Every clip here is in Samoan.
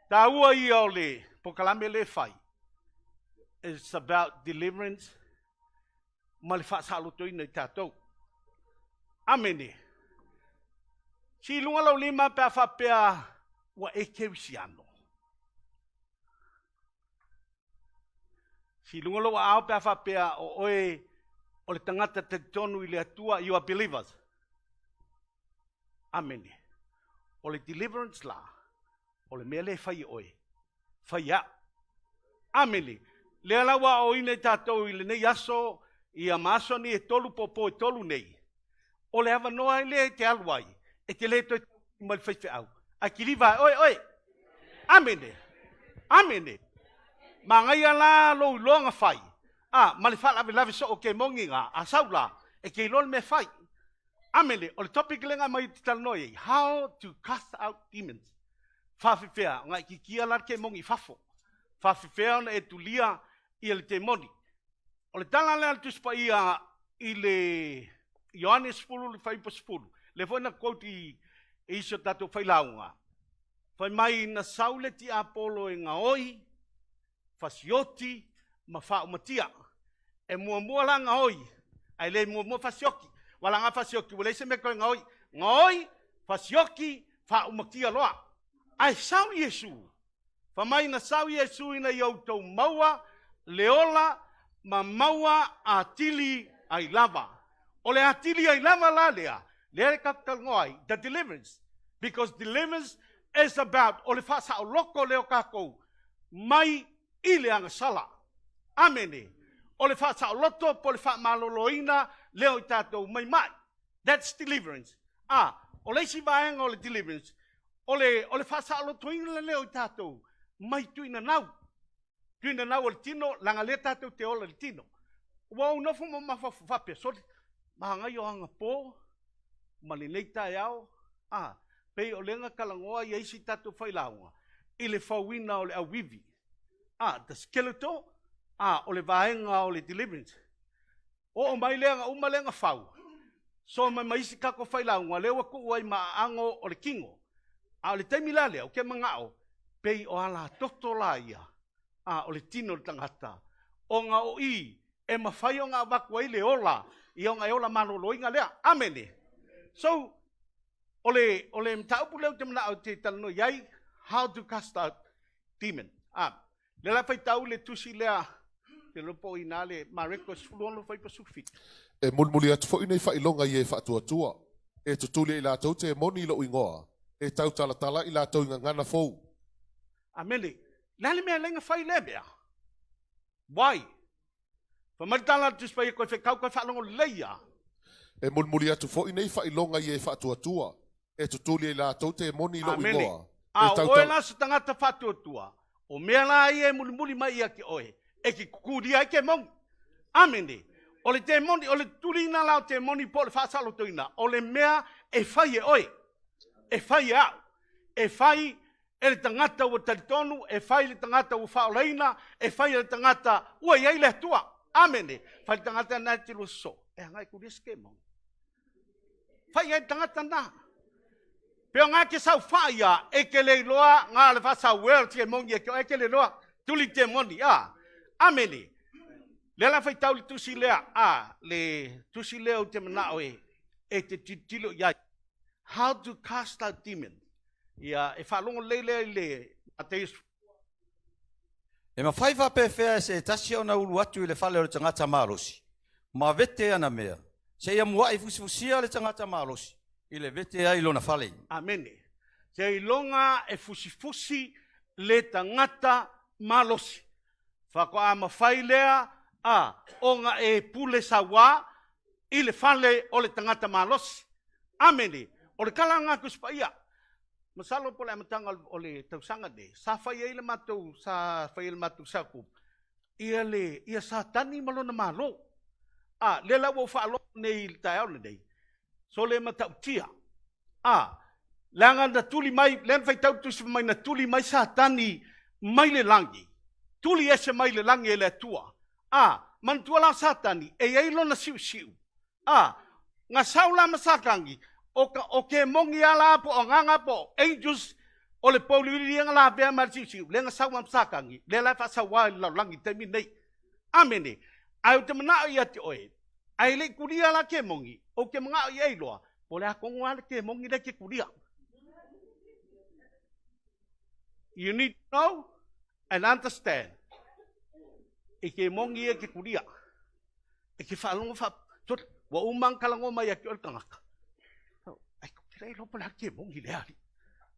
Taua ia o le polokalame lea e fai, it's about deliverance ma le faasaolotoina i tatou. Amene. Sii i luga lou lima pe a faapea ua e kerisiano. Sii i luga lou aao pe a faapea o oe o le tagata talitonu i le Atua, you are believers. Amene. O le deliverance la, o le mea lea e fai e oe, fai e au. Amene. Lea la ua aoaoina i tatou i lenei aso, ia ma aso nei e tolu po o po e tolu nei, o le avanoa ai lea e te alu ai, e te le toe ma le faifeau, ae kiliva e oe oe. Amene. Amene. Manaia la lou iloaga fai, a, ma le faalavelave soo o kemoni na, a sau la, e te iloa le mea e fai. Amene. O le topic lea na aumai ou te talanoa i ai, how to cast out demons. Faafefea ona e kikia la le kemoni i fafo. Faafefea ona e tulia ia le kemoni. O le tala lea a le Tusi Paia i le Ioane 10 le fuaiupu 10, lea foi na quote i isi o tatou failauga, fai mai na sau le tiapolo e gaoi, fasioti ma faaumatia. E muamua la gaoi, ae le muamua fasioti. Aua leaga a fasioti ua leai se mea e toe gaoi. Gaoi, fasioti, faaumatia loa. Ae sau Iesu, fai mai na sau Iesu ina ia outou maua le ola ma maua atili ai lava. O le atili ai lava la lea, lea e tatou te talanoa ai, the deliverance. Because deliverance is about o le faasaoloto lea o tatou mai i le agasala. Amene. O le faasaoloto po o le faamaloloina lea o i tatou mai mai. That's deliverance. A, o le isi vaega o le deliverance, o le, o le faasaolotoina lea o i tatou mai tuinanau. Tuinanau o le tino, leaga lea tatou te ola i le tino. Ua ou nofo ma mafaufau faapea, sole, manaia o anapo ma lenei taeao, a, pei o lea na talanoa ia isi tatou failauga i le fauina o le auivi. A, the skeletal, a, o le vaega o le deliverance. Oo mai lea na uma lea na fau, soa mai ma isi tatou failauga, lea ua tuu ai ma aano o le tino. A o le taimi la lea, ou te manao, pei o alatoto la ia, a, o le tino o le tagata, ona o i e mafai ona avatu ai le ola, ia ona e ola maloloina lea. Amene. So, o le, o le mataupu lea ou te manao ou te talanoa i ai, how to cast out demon. A, lea la faitau le tusi lea, te iloa po o i ina le Mareko 16 fuaiupu 17. E mulimuli atu foi nei faailoga i e faatuatua, e tutuli e i latou te moni i lou igoa, e tautalatala i latou i gagana fou. Amene. Le a le mea e ala ai ona fai lea mea? Why? Fai mai le tala a le Tusi Paia, Toe fetau, toe faalogo lelei lava. E mulimuli atu foi nei faailoga i e faatuatua, e tutuli e i latou te moni i lou Amene. igoa, A e o oe tautala. la se tagata faatuatua, o mea la ia e mulimuli mai ia te oe, e te tutulia ai temoni. Amene. O le temoni, o le tutuliina la o temoni po o le faasalotoina, o le mea e fai e oe, e fai e au, e fai e le tagata ua talitonu, e fai le tagata ua faaolaina, e fai e le tagata ua i ai le Atua. Amene. Fai le tagata lena e te lua sosoo, e agai kulia se kemoni. Fai ai le tagata lena. Pe o ngā ke sau whai ia, e ke le iloa ngā le whasau ea o te moni e ke e ke le loa, tuli te moni, a. Amene. Lea la faitau le tusi lea, a, le tusi lea o te manao e, e te tilotilo i ai. How to cast out demon. Ia, e faalogo lelei lea i le Mateus. E mafai faapefea e se tasi ona ulu atu i le fale o le tagata malosi, ma vete ana mea, seia mua'i fusifusia le tagata malosi i le vete ai lona fale. Amene. Seiloga e fusifusi le tagata malosi, faatoa mafai lea a ona e pule sauā i le fale o le tagata malosi. Amene. O le tala lena a Tusi Paia. Masalo po o le amataga o le tausaga lenei, sa fai ai le matou, sa fai ai le matou cell group, ia le, ia Satani ma lona malo. A, lea la ua ou faalogo nei i le taeao lenei, sole matautia. A, leaga na tuli mai, lea na faitau le tusi fai mai na tuli mai Satani mai le lagi, tuli ese mai le lagi e le Atua. A, manatua la o Satani, e i ai lona siusiu. A, na sau la ma Satani, o, ka, o kemoni a la po o agaga po o angels. O le pouliuli ia na lavea mai le siusiu, lea na sau ma Satani, lea la e faasaua i le lalolagi i le taimi lenei. Amene. Ae ou te manao ia te oe, ae le i kulia la kemoni, ou te manao ia e iloa, po o le a tonu lava le kemoni lea e te kulia. You need to know and understand i kemoni ia e te kulia. E te faalogo fa ua uma ona talanoa mai ia te oe le tagata. Ai, ou te le iloa po o le a le kemoni lea.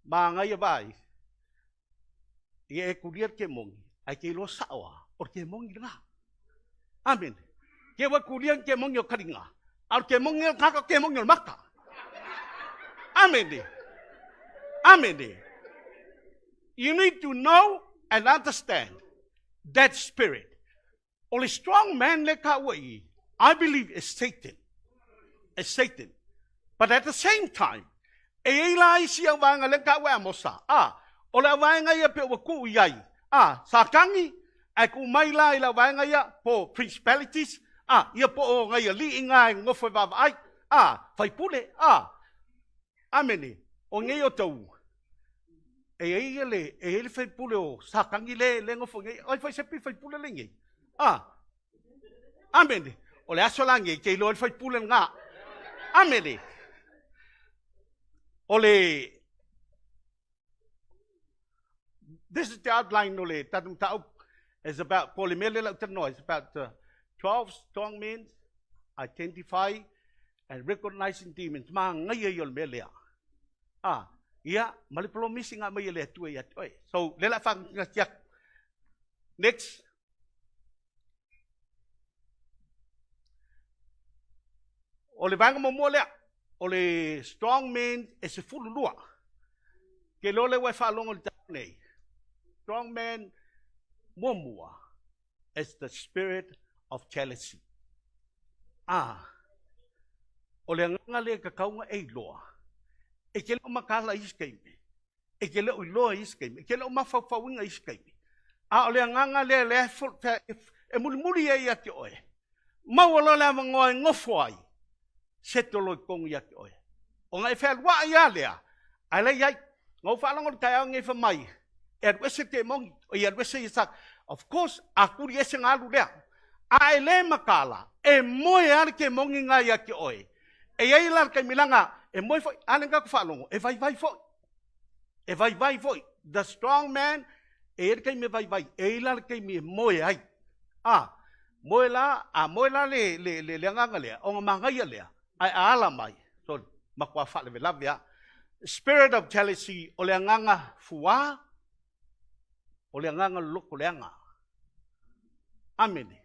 Manaia vaai. Ia e kulia le kemoni, ae te iloa sao lava, o le kemoni lena. Amene. Ke ua kulia le kemoni o kaliga, a o le kemoni o le tagata o le kemoni o le mata. Amene. Amene. You need to know and understand that spirit. O le strong man le taua i, I believe is Satan. Is Satan. But at the same time, e i ai la isi au vaega lea taua e Amosa. A, o le au vaega ia pe ua tuu i ai. A, Satani, ae tuu mai la i le au vaega ia po principalities, a, ia po o nai alii na e nofo e vaavaai. A, faipule, a. Amene. O nei o tau, e i ai le, e i ai le faipule o Satani le, le nofo nei. Oi foi se pi faipule le nei. A, amene. O le aso la nei, te iloa le faipule lena. Amene. O le, this is the outline o le tatou mataupu is about, po o le mea lea lau talanoa, is about 12 strong men identify and recognizing demons. Magaia ia o le mea lea. Ah, ia, ma le polomisi nga mai e le Atua ia te oe. So, le la whangatinga atu. Next. O le vaega muamua lea, o le strong man e 12. Ke loa le ua e faalogo i le taeao nei. Strong man muamua is the spirit of jealousy. Ah, o le agaga lea e tatau ona e iloa. E te le o mataala i isi taimi. E te le o iloa i isi taimi. E te le o mafaufauina i isi taimi. A o le agaga lea lea e mulimuli ai ia te oe. Maua loa le avanoa e nofo ai, seto loa i totonu ia te oe. Ona e fealuai lava lea, ae la i ai. Na ou faalogo i le taeao nei fai mai, e alu ese kemoni, e alu ese ia sa. Of course, a tuli ese na alu lea. A e le mataala, e moe lava le kemoni na ia te oe. E i ai la le taimi leaga, e moe foi, a lea na tatou faalogo, e vaivai foi. E vaivai foi. The strong man, e i ai le taimi e vaivai, e i ai la le taimi e moe ai. A, moe la, a moe la le, le, le, le agaga lea, ona magaia lea, ae a ala mai, sorry, matua faalavelave lava. Spirit of jealousy, o le agaga fuā, o le agaga loloto leaga. Amene.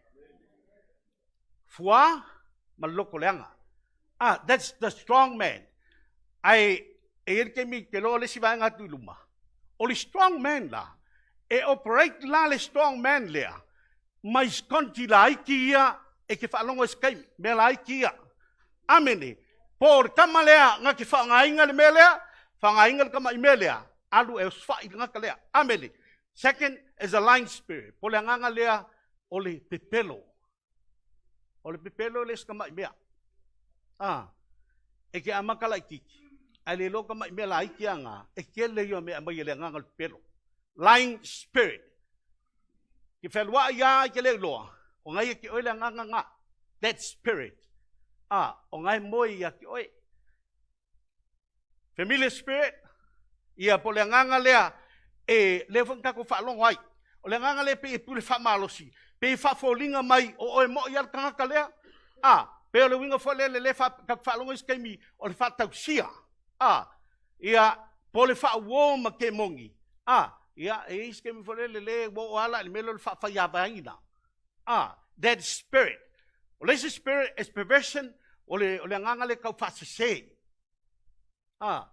Fuā ma loloto leaga. Ah, that's the strong man. Ae, e i ai le taimi te loa le isi vaega atu i luma. O le strong man la, e operate la le strong man lea, mai skonti laiti ia e te faalogo i se taimi, mea laiti ia. Amene. Po o le tama lea na te faaaogaina le mea lea, faaaogaina le tama i mea lea, alu e osofai le tagata lea. Amene. Second is a lying spirit. Po o le agaga lea o le pepelo. O le pepelo e le o se tamai mea. Ah, e te amata laitiiti, ae le iloa tamai mea laiti lava na, e tele ia o mea e aumai e le agaga o le pepelo. Lying spirit. Ke fealuai lava i te le iloa, o na ia te oe le agaga na. That spirit. Ah, o na e moe ia te oe. Familiar spirit, ia po o le agaga lea e lea foi na tatou faalogo ai. O le agaga lea pei e pule faamalosi, pei e faafoliga mai o oe moi lava le tagata lea. A, pei o le uiga foi lea lea tatou faalogo i isi taimi o le faatausia. A, ia po o le faauo ma kemoni. A, ia e i ai isi taimi foi lele lea ua oo lava la i le mea lea o le faafaiavaina. A, that spirit. O le isi spirit is perversion, o le agaga lea tau faasese. A,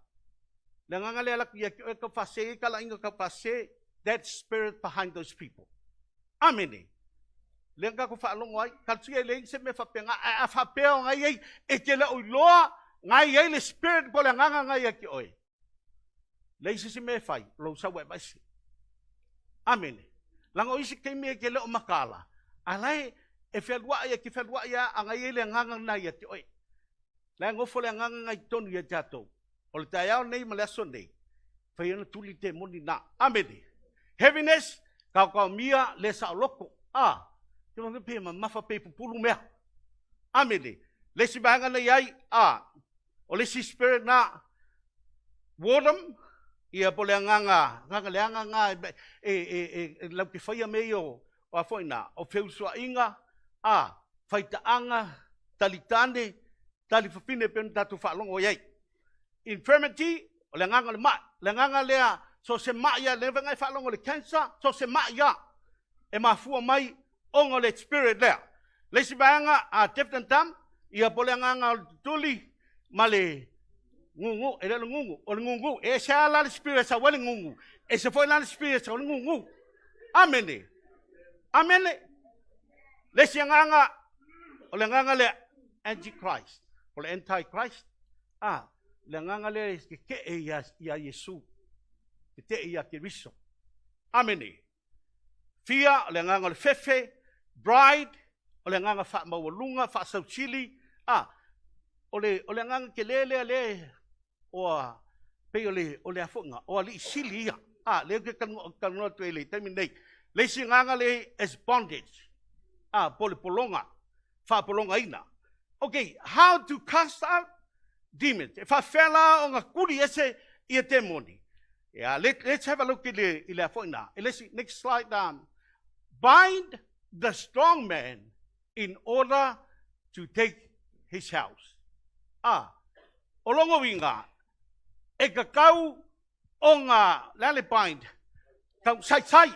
le agaga lea alu atu ia te oe tau faasese ai talaiga tau faasese, that spirit behind those people. Amene. Lea na tatou faalogo ai, talosia e leai se mea faapena, ae a faapea o na i ai, e te le o iloa na i ai le spirit po o le agaga na ia te oe. Leai se isi mea e fai, o lou sau e aveese. Amene. Leaga o isi taimi e te le o mataala, a la e fealuai, e te fealuai lava a na i ai le agaga lena ia te oe. La e nofo le agaga lena i totonu ia tatou. O le taeao nei ma le aso nei, Fai ona tuli te moni na. Amene. Heaviness, kaokaomia le saoloko. A, te mea pe mamafa pe pupulu mea. Amene. Le isi vaega na i ai, a, o le isi spirit na, boredom, ia po le agaga, agaga leaga na e lau te faia mea ia o a foi na, o feusuaiga, a, faitaaga, talitane, talifafine pei ona tatou faalogo i ai. Infirmity, o le agaga o le mai. Le agaga lea, so o se mai lava, lea foi na e faalogo i le cancer, so o se mai lava, e mafua mai ona o le spirit lea. Le isi vaega, a deaf and dumb, ia po o le agaga o le tutuli ma le gugu, e le o le gugu, o le gugu. E ese lava la le spirit e sau ai le gugu, ese foi la le spirit e sau ai le gugu. Amene. Amene. Le isi agaga, o le agaga lea, Antichrist, o le Antichrist. A, le agaga lea e tetee ia Iesu, tetee ia Keriso. Amene. Fia, o le agaga o le fefe, pride, o le agaga faamaualuga, faasausili, a, o le agaga tele lea le oa pei o le afoga, o alii sili ia. A, lea ou te talanoa atu ai i le taimi lenei. Le isi agaga le as bondage, a, po o le pologa, faapologaina. Okay, how to cast out demons? E faafefea la ona tuli ese ia temoni? Yeah, let's have a look i le afoga na. Next slide. Bind the strong man in order to take his house. Ah, o longo winga, e kakau o ngā, le ale bind, tau sai sai.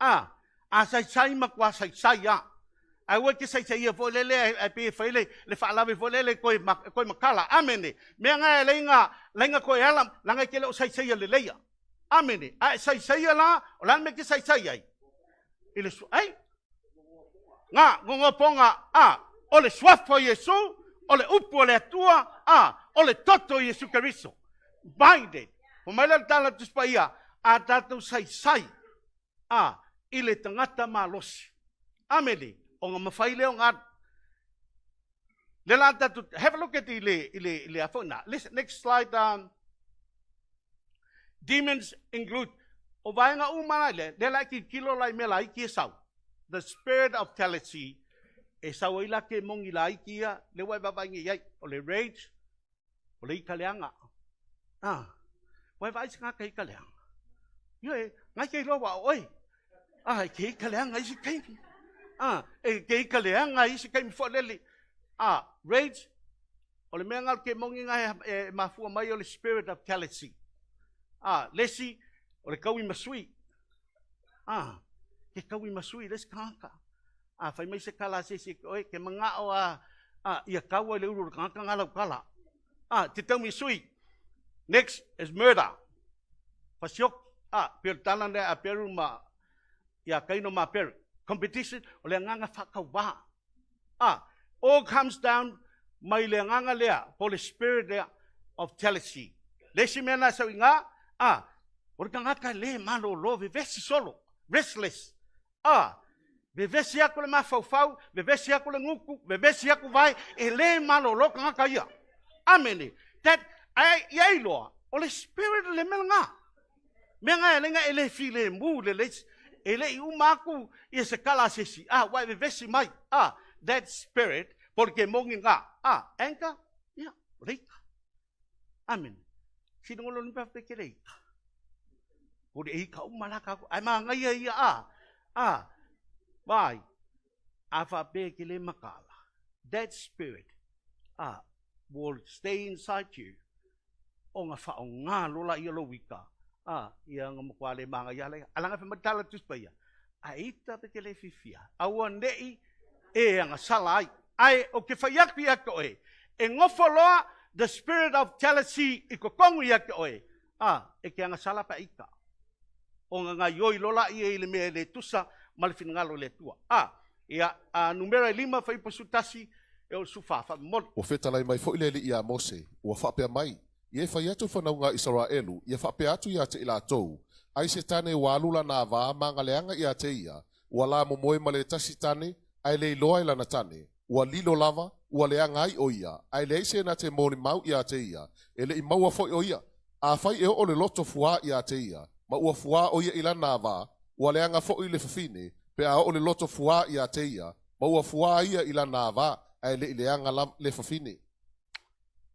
Ah, a sai sai ma kua sai sai a. Ai ua ke sai sai ia fo lele e pe fai le le whaalawe fo lele koe koe makala. Amene. Mea ngā e leinga koe ala, langa ke le o sai sai ia le leia. Amene. A e sai sai ia la, o la me ke sai sai ai. I le su, ai? Ngā, ngongoponga, a, o le suafa o Iesu, o le upu o le Atua, a, o le toto o Iesu Keriso. Bind it. Po mai le tala tuspa ia, a tātou sai sai, a, i le tagata malosi. Amene. O ngā mawhai leo ngā. Le la tātou, have a look at i le afo na. Listen, next slide. Demons include, o vaenga uma la le, le la ki kilo la i mea la iki e sau. The spirit of jealousy, e sau ai la ke mongi la iki ia, le wai vavaingi iai, o le rage, o le ika leanga. Ah, wai vai se ngā ka ika leanga. Ia e, ngai ke iloa wa oe. Ah, e ke ika leanga isi kaimi. Ah, e ke ika leanga isi kaimi fo lele. Ah, rage, o le mea ngā ke mongi ngā e mafua mai o le spirit of jealousy. Ah, lesi, o le kaui masui. Ah, ke kaui masui, lesi kangaka. Ah, fai mai se kala se se oe, ke mangao a, ah, ia kaua le uru le kangaka ngā lau kala. Ah, te tau sui. Next is murder. Fasiok. Ah, pir tala ne a peru ma, ia kaino ma peru. Competition, o le anganga whakawā. Ah, all comes down mai le anganga lea, po le spirit lea of jealousy. Le si mea na sau inga, ah, o le tangata le malo lo vevesi solo, restless. Ah, vevesi aku le mafaufau, vevesi aku le nguku, vevesi aku vai, e le malo lo kangaka ia. Amene. That, ai, ia iloa, o le spirit le mea ngā. Mea ngā e lenga e le file mu le le, e le i uma aku ia se kala sesi. Ah, wai vevesi mai. Ah, that spirit, porque mongi ngā. Ah, anger, ia, reika. Amen. Sino ngolo ni pa ke reika. O le ika uma la ka ai ma ngai ia a. Ah, vai. A fa pe ke le makala. That spirit, ah, will stay inside you. O nga fa o ngā lola ia lo wika. Ah, ia nga mokwa le manga ia le. Alanga fa matala tus pa ia. A ita pe ke le fifia. Aua nei e anga sala ai. Ai o ke whai aku ia ke oe. E ngofo loa the spirit of jealousy i kokongu ia ke oe. Ah, e ke anga sala pa ika. O nga ngā ioi lola ia i le mea le tusa ma le finangalo le tua. Ah, ia, a numera 5 whai pasu tasi e o sufa fa moli. Ua fetalai mai foi le alii iā Mose, ua faapea mai, ia e fai atu fanauga a Isaraelu, ia faapea atu iā te i latou, ai se tane ua alu lana avā ma galeaga iā te ia, ua la momoe ma le tasi tane, ae le iloa e lana tane, ua lilo lava, ua leaga ai o ia, ae leai se na te molimau iā te ia, e leʻi maua foi o ia. Afai e oo le loto fuā iā te ia, ma ua fuā ʻo ia i lana avā, ua leaga foʻi le fafine, pe a oo le loto fuā iā te ia, ma ua fuā ia i lana avā, ae le i leaga le fafine.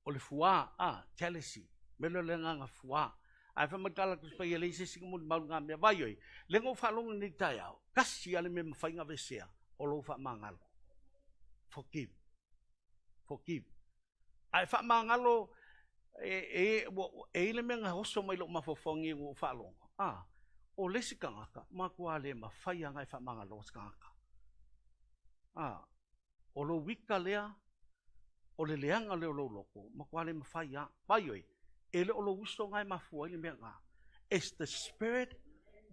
O le fuā, a, jealousy, mea lea o le agaga fuā. Ae fai mai le tala Tusi Paia, e leai se isi na molimau i na mea. Vaai oi, lea na ou faalogo nei i le taeao, tasi lava le mea e mafai ona aveesea, o lou faamagalo. Forgive. Forgive. A e faamagalo, e, e, e i le mea na oso mai lou mafaufau nei ua ou faalogo, a, o le isi tagata, matua le mafai lava ona e faamagaloa se tagata. A, o lou ita lea, o le leaga lea o lou loto, matua le mafai lava. Vaai oe, e le o lou uso na e mafua ai le mea na. It's the spirit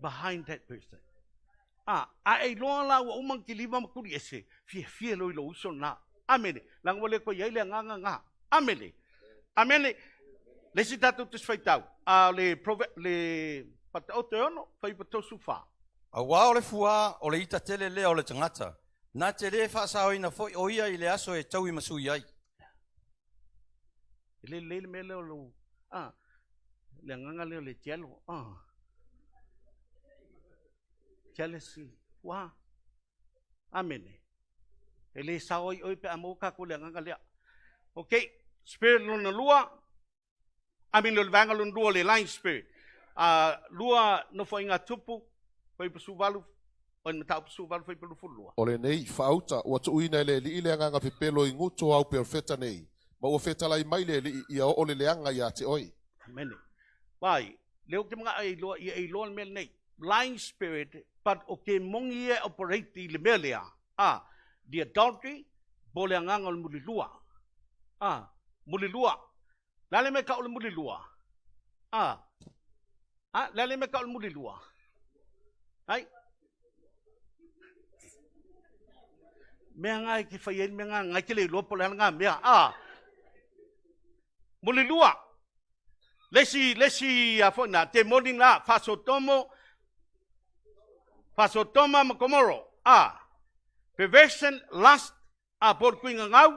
behind that person. A, a e iloa la ua uma ona kiliva ma tuli ese, fiafia loa i lou uso lena. Amene. Leaga ua le toe i ai le agaga na. Amene. Amene. Le isi tatou Tusi Faitau, a o le, le Faataoto e 6, fuaiupu 34. Auā o le fuā o le ita tele lea o le tagata, na te lē faasaoina foi o ia i le aso e tauimasui ai. E le lelei le mea lea o lou, a, le agaga lea o le jealous, a, jealousy, ua, amene. E le sao ai oe pe a maua tatou le agaga lea. Ok, spirit lona lua, amene o le vaega lona lua o le lying spirit. 2 Nofoaiga Tupu, fuaiupu 18, oi le Mataupu 18, fuaiupu 22. O lenei faauta ua tuuina e le Alii le agaga pepelo i gutu o au perofeta nei, ma ua fetalai mai le Alii ia oo le leaga iā te oe. Amene. Vai, lea ou te manao e iloa, ia e iloa le mea lenei. Lying spirit, but o kemoni ia e operate i le mea lea, a, the adultery, po o le agaga o le mulilua. A, mulilua. Le a le mea e tau o le mulilua? A, a, le a le mea e tau o le mulilua? Ai? Mea nga e te fai ai le mea nga, nga e te le iloa po o le a lena mea. A, mulilua. Le isi, le isi a foi na, temoni na, faasotomo, faasotoma ma Komoro. A, perversion, lust, A po o le tuiga gau,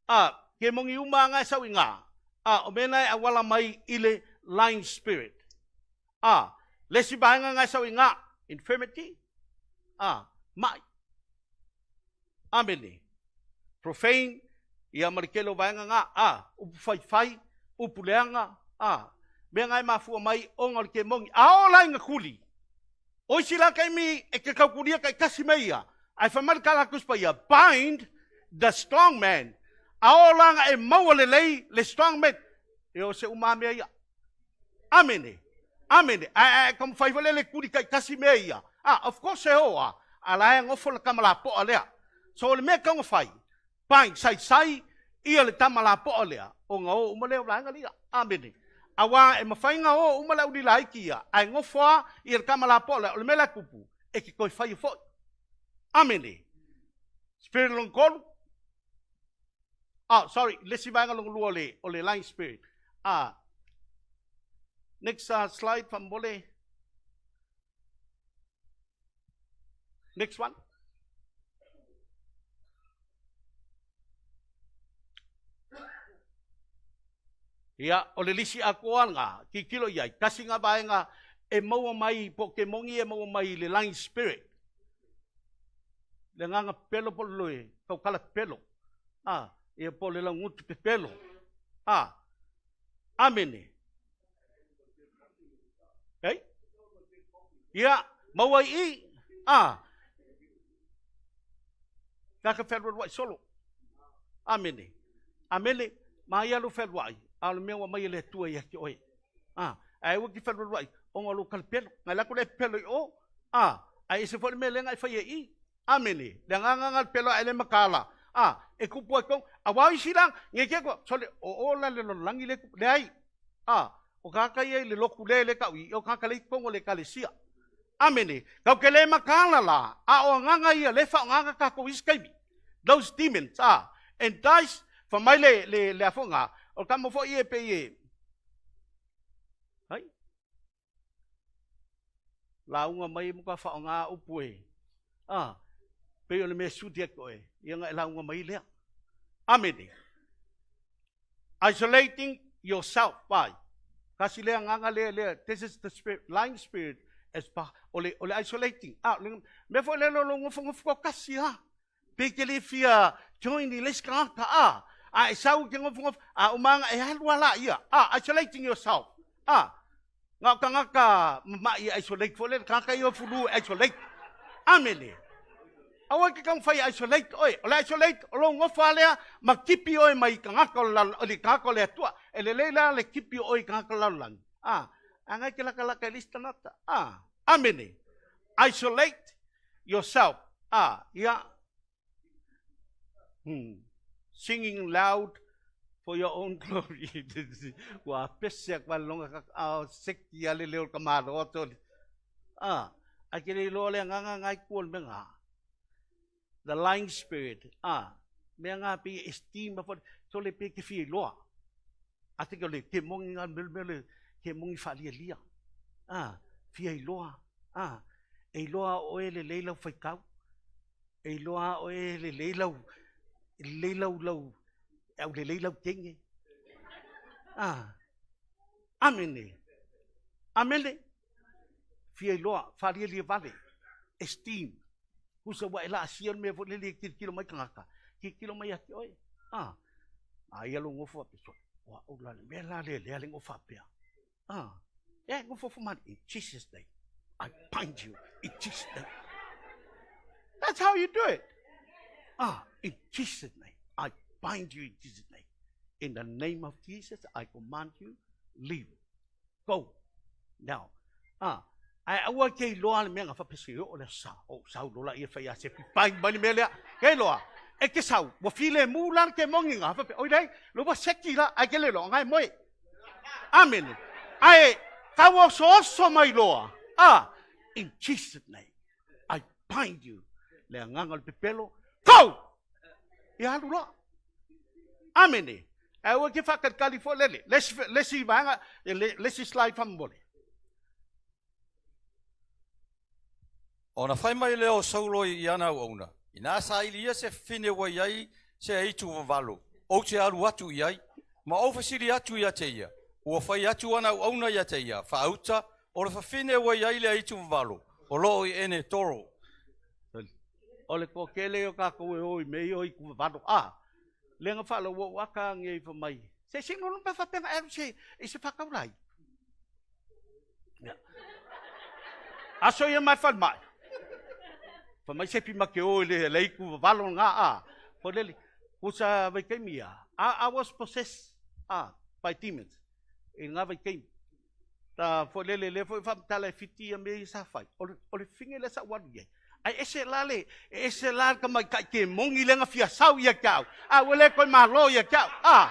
a, kemoni uma lava na e sau i ina, a, o mea na e auala mai i le lying spirit. A, le isi vaega na e sau i ina, infirmity, a, ma'i. Amene. Profane, ia ma le tele o vaega na, a, upu faifai, upu leaga, a, mea na e mafua mai ona o le kemoni. A oo la ina tuli, O isi la taimi e te tautulia taitasi me ia, ae fai mai le tala a Tusi Paia, bind the strong man. A oo la na e maua lelei le strong man, e o se uma mea ia. Amene. Amene. Ae ae taumafai foi lea le tuli taitasi mea ia. Ah, of course e o a, a la e nofo le tama lapoa lea. So o le mea e tatau ona fai, Pai, saisai ia le tama lapoa lea, ona o uma lea o vaega lia. Amene. Auā e mafai ona o uma le aulilaiti ia, ae nofo a ia le tama lapoa lea, o le mea la e tupu, e te toe faia foi. Amene. Spirit lona tolu. Oh, sorry, le isi vaega lona lua o le, o le lying spirit. Ah, next slide, faamolemole. Next one. Ia, o le lisi atoa lena, tilotilo i ai, tasi lena vaega e maua mai, po o kemoni e maua mai i le lying spirit. Le agaga pepelo po o le tautala pepelo. A, ia po o le laugutu pepelo. A, amene. Ei? Ia, maua i i. A. Kaka fealualuai solo. Amene. Amene. Ma ia lou fealuai, a o le mea ua aumai e le Atua ia te oe. A, ae aua e te fealualuai, ona o lou talapelo. Na alu atu le pepelo i o, a, ae ese foi le mea lea na e faia i i. Amene. Le agaga na le pelo ae le mataala. A, e tupu ai tonu. Aua o isi la, nei te kua, sole, o o la le lalolagi le tupu. Leai. A, o tagata ia i le lotu lea e le tau i, o tagata lea i totonu o le ekalesia. Amene. Tatou te le mataala la, a o agaga ia lea e faaaoga tatou i isi taimi. Those demons, a, entice, fai mai le, le, le a foi na, o le tama foi ia e pei e, ai, Lauga mai e matua faaaoga upu e, a, pei o le mea e sudi atu oe, ia ona e lauga mai lea. Amene. Isolating yourself, vai. Tasi lea agaga lea lea, this is the spirit, lying spirit as pa, o le, o le isolating. Ah, le mea foi lea o lou nofonofo toatasi a. Pe te le fia join i le isi tagata a. A e sau i te nofonofo, a uma anga e alu a la ia. A, isolating yourself. A, na o tagata mama'i e isolate foi lea, tagata ia o fulu e isolate. Amene. Aua e te taumafai e isolate oe. O le isolate, o lou nofo lava lea ma tipi oe mai tagata o le tagata o le Atua. E lelei la le tipi o oe i tagata o le lalolagi. A, a ngai te latalata i le isi tagata. A, amene. Isolate yourself. A, ia. Singing loud for your own glory. Ua pese atu a longa ka a seki a le leo ka malo toli. A, ai ke le iloa le agaga ngai ku o le mea nga. The lying spirit. A, mea nga pe esteem a tole pe ke fia iloa. A te le ke mongi nga mea mea le ke mongi faalialia. A, fia iloa. A, e iloa oe le lei lau faitau. E iloa oe lelei lau lelei lau lau au lelei lau teine. Ah. Amene. Amene. Fia iloa, faalialia vale. Esteem. Kusa ua e laasia le mea foi lele e tilotilo mai tagata. Tilotilo mai ia te oe. Ah. A ia lou nofo faapea, sole, o au la le mea la lea lea le nofo faapea. Ah, yeah, go for money. In Jesus' name. I bind you in Jesus' name. That's how you do it. Ah, in Jesus' name. I bind you in Jesus' name. In the name of Jesus, I command you, leave. Go. Now. Ah, ae aua ke iloa le mea na faapese o le sa o sau lola ia fai a se pipai mai le mea lea. Ke iloa, e ke sau, ua filemu la le kemogi nga faapea, oi lei, lo ua seki la, ae ke le iloa, ngai moe. Amene. Ae tau osooso mai loa. A, in Jesus name, I bind you. Le agaga o le pepelo, go! Ia alu loa. Amene. Ae aua ke faakalikali foi lele. Le isi vaega, le isi slide faamolemole. Ona fai mai lea o Saulo i ana auauna, Inā sailia se fafine ua i ai se aitu vavalo, ou te alu atu i ai, ma ou fesili atu ia te ia. Ua fai atu ana auauna ia te ia, Faauta, o le fafine ua i ai le aitu vavalo, o lo o i Ene-toro. O le toatele ia o tatou e o i mea ia o aitu vavalo, a lea na faalauou ata anei fai mai, se i sino pe faapea na e alu i se faataulai. Ia. Aso ia mai falemai. Fai mai sepi ma ke o i le aitu vavalo nga a. Foi lele, kusa vaitaimi ia. I was possessed by demons i nga vaitaimi. Ta foi lele lea foi faamatala e fiti ia mea ia sa fai. O le fine lea sa ou alu i ai. Ae ese la le, ese la le tamaitai kemogi lea na fia sau ia te au. A ua le toe malo ia te au. A.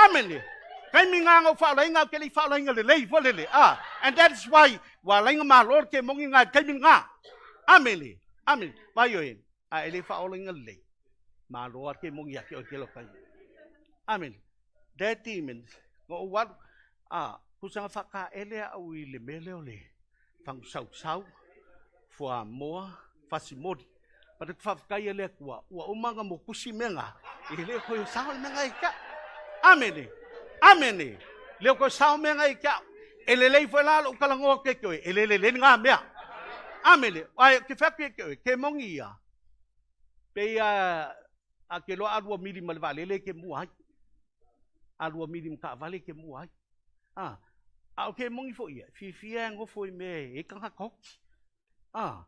Amene. Taimi nga na ou faaolaina, ou te le i faaolaina lelei foi lele. A. And that is why ua ala ai ona malo le kemogi nga i le taimi lena. Amene. Amene. Vai oe, a e le faaolaina lelei, malo lava le kemogi ia te oe i kela taimi. Amene. That demon, na ou alu, a, tusa na faataele au i le mea lea o le fagusausau, fuamoa, fasimoli. But ou te faafetai i le Atua, ua uma ona motusi mea na, e le toe sao le mea na ia te au. Amene! Amene! Le toe sao mea na ia te au. E lelei foi la lou talanoa atu ia te oe, e le lelei lena mea. Amene! Ae ou te fai atu ia te oe, ke moni ia, pei a a ke loa alua mili ma le vaalele e ke mua ai. Alua mili ma taavale e ke mua ai. A, a o ke moni foi ia, fiafia e nofo i mea e tagata oti. A,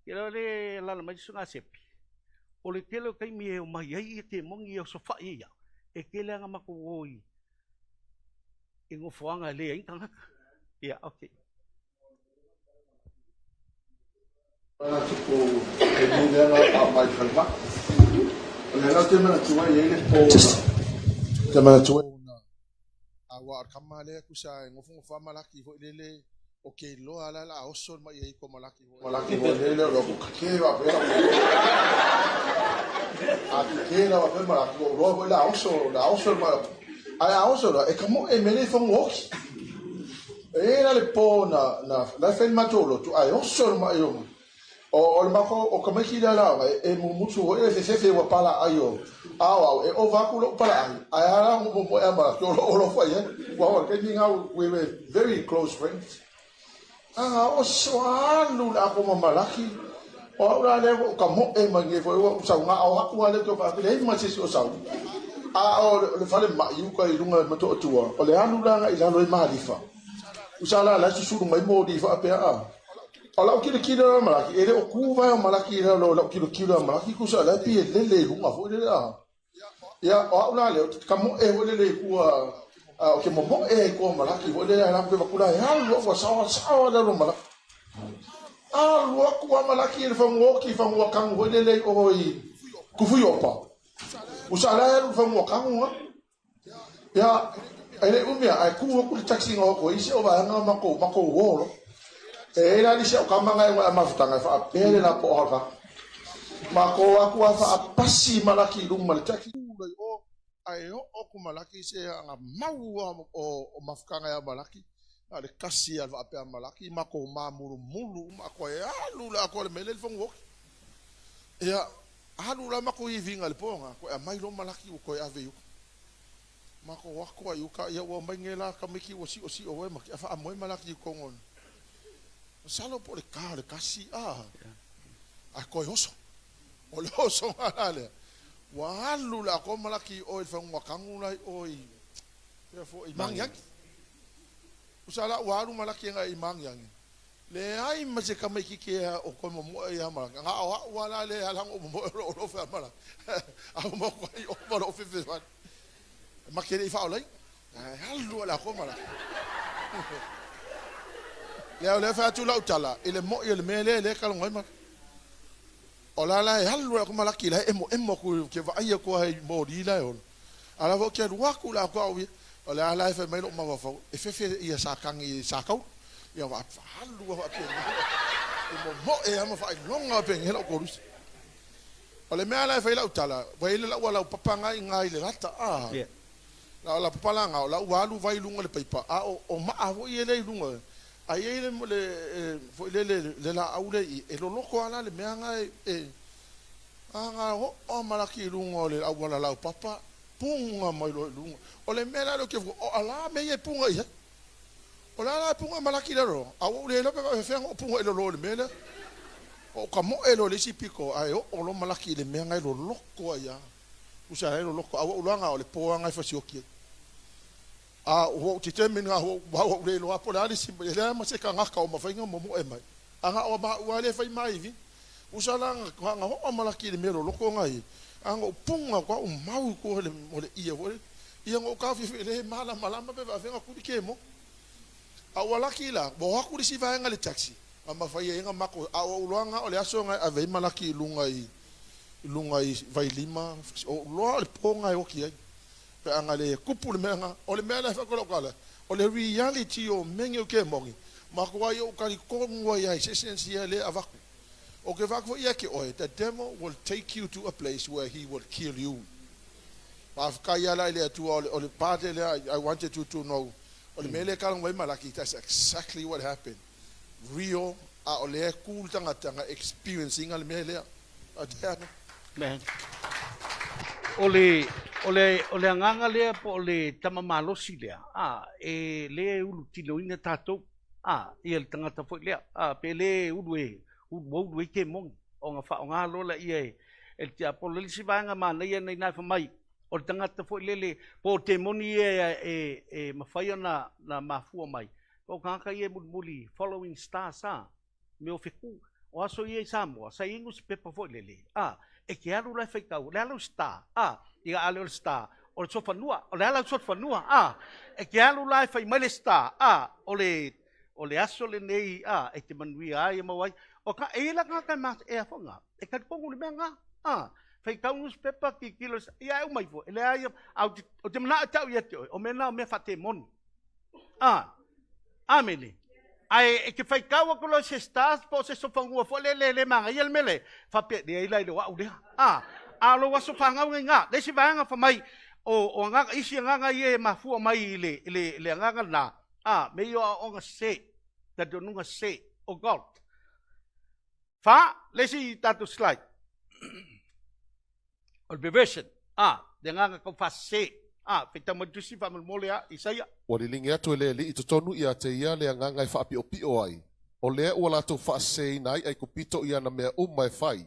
ke loa le alaala mai le susuga a Sepi, o le tele o taimi e omai ai ia kemoni e osofai ai au, e tele lava na matou o i nofoaga e leai ni tagata. Ia, okay. Te manatua aua o le kama lea kusa e ngofongofa malaki foi lele o ke iloa la la oso mai ai ko malaki malaki foi lele o ko ke va pe a ke la va pe malaki o loa foi la oso la oso ma ai a oso la e ka mo e mele fongo oki e la le po na na la fe mato lo tu ai oso mai o. O le matou, o tamaiti lea la e mumutu foi e fefefe ua palaai o ao e ova atu lou palaai ae a la ona momoe a Malaki o lou alofa i ai. Aua o le taimi lena we were very close friends. Aga oso alu le ako ma Malaki o au la lea ua ou tamoe mai nei foi ua ou sau na o atu lava lea ou te vaai atu leai ma se isi o sau. A o le falemai i uka i luga i Motootua o le alu la agai i lalo i Malifa. Usa la la e susulu mai moli faapea a. O lau tilotilo la Malaki, e le o tu vae o Malaki i lalo o lau tilotilo a Malaki, tusa o la e pei e lele i luga foi lele a. Ia, o au la lea, ou te tamoe foi lele i tua, ou te momoe ai i tua o Malaki foi lele, a la ou te avatu la e alu au a saoa saoa lalo o Malaki. Alu atu a Malaki i le fanua oti, fanua kanu foi lele i o i Kufuiopa. Usa la e alu i le fanua kanu ga. Ia, e le umi a, ae tu atu le taxi na o atu ai isi o vaega o matou, matou uo loa. E i ai la le isi au tama na e ona e mafutaga e faapea le lapoa o le tagata. Matou o atu a faapasi Malaki i luma le taxi. Tu la i o, ae oo atu Malaki i se aga mau a o mafutaga ia Malaki, na o le kasi lava faapea Malaki, matou mamulumulu uma atoa e alu le atoa le mea lea i le fonuoki. Ia, Alu la makou iviga i le po na, toe aumai loa Malaki ua toe ave i uka. Makou o atu a i uka, ia ua omai nei la tamaiti ua siosio e ma tea faamoe Malaki i totonu o le. Masalo po o le ta o le kasi a, ae toe oso. O le osoga la lea, ua alu le atoa Malaki i o i le fanua tanu la i o i, fea foi, i Magiagi. Usa la ua alu Malaki agai i Magiagi, Leai ma se tamaititi o toe momoe ia Malaki. Na o a'u a la lea e ala ona ou momoe o lo'u alofa ia Malaki. A ua matuai ova lo'u fefe fale. Ma te le i faaolaina. Ae alu a le atoa Malaki. Lea o lea e fai atu lau tala i le mo'i o le mea lea lea e talanoa ai Malaki. O la la e alu a le atoa Malaki la e emoemo atu ke vaai atu ai i moli la e ola. A la foi ou te alu atu la atoa au ia. O le a la e fai mai lou mafaufau e fefe ia Satani i Sakaula. Ia alu lava faapena, e momoe lava ma faailoga faapena lau kolisi. O le mea la e fai lau tala, ua i ai le lau alaupapa na i ina i le lata, a. La alaupapa la na, o la ua alu vai i luga o le paipa, a o maa foi ia lea i luga, a i ai le, foi lele, le laau lea i i, e loloto lava la le mea na e, a na oo lava Malaki i luga o le auala laupapa, puga mai loa i luga. O le mea la lea ou te o a mea ia e puga i ai? O le a la e puga Malaki i lalo? A ua ou le iloa pe faapefea ona ou puga i lalo i le mea lea. Ou tamoe loa i le isi pito ae oo loa Malaki i le mea na e loloto ai lava. Tusa la e loloto. A ua ou iloa na o le po lava na e fasioki ai. A ua ou determine na ua ou le iloa po o le a le isi, e leai ma se tagata o mafai ona momoe mai. A na o maʻu lava lea e fai maivi. Usa la na oo Malaki i le mea loloto na i, a na ou puga atu a ou mau i tua o le ie foi lele. Ia na ou taofiofia le malamalama pe faafefea ona tuli kemo. A ua laki la, ua o atu le isi vaega i le taxi, na mafai ai ona matou, a ua ou iloa na o le aso na e ave ai Malaki i luga i luga i Vailima, ua ou iloa o le po na e oti ai. Pe a na le tupu le mea na, o le mea la e fai atu lau tala, o le reality o mea nei o kemoni, matuai ou talitonu ai lava i se sense ia lea e avatu. Ou te vaai atu foi ia te oe, the devil will take you to a place where he will kill you. Faafetai lava la i le Atua, o le, o le part lea I wanted you to know, o le mea lea e talanoa ai Malaki, that's exactly what happened. Real, a o lea e ku le tagata na experience ina le mea lea. Faafetai lava. Amen. O le, o le, o le agaga lea po o le tama malosi lea, a, e le ulutinoina tatou. A, ia le tagata foi lea, a, pe le ulu e, ulu ua ulu ai kemoni, ona faaaoga loa laia e, e le tiapolo. O le isi vaega manaia nei na e fai mai, o le tagata foi lele, po o temoni ia e, e, e mafai ona na mafua mai, o tagata ia e mulimuli, following stars, a, mea o fetu. O aso ia i Samoa, sa i ai nusipepa foi lele, a, e te alu la e faitau, o le a lau star, a, ia a le o le star, o le sofanua, o le a lau sofanua, a, e te alu la e fai mai le star, a, o le, o le aso lenei, a, e te manuia ai e maua ai. O ka, e i ai la tagata e ma, e a foi nga, e talitonu i le mea nga, a, faitau nusipepa, tilotilo, ia e uma ifo, e leai, a ou te, ou te manao e tau ia te oe, o mea na o mea faatemoni. A, amene. Ae e te faitau atu loa i se stars po o se sofanua foi lele e le manaia le mea lea, faapea, leai la e le o au lea. A, a o lou aso fanau nei na. Le isi vaega fai mai, o, o agaga, isi agaga ia e mafua mai i le, i le, le agaga lena, a, me ia o aoaoga sese, talitonuga sese, o God. Fa, le isi tatou slide. O le perversion. A, le agaga tau faasese. A, faitau mai le tusi faamolemole a Isaia. Ua liligi atu e le Alii i totonu ia te ia le agaga e faapiopio ai, o lea ua latou faaseseina ai Aikupito i ana mea uma e fai,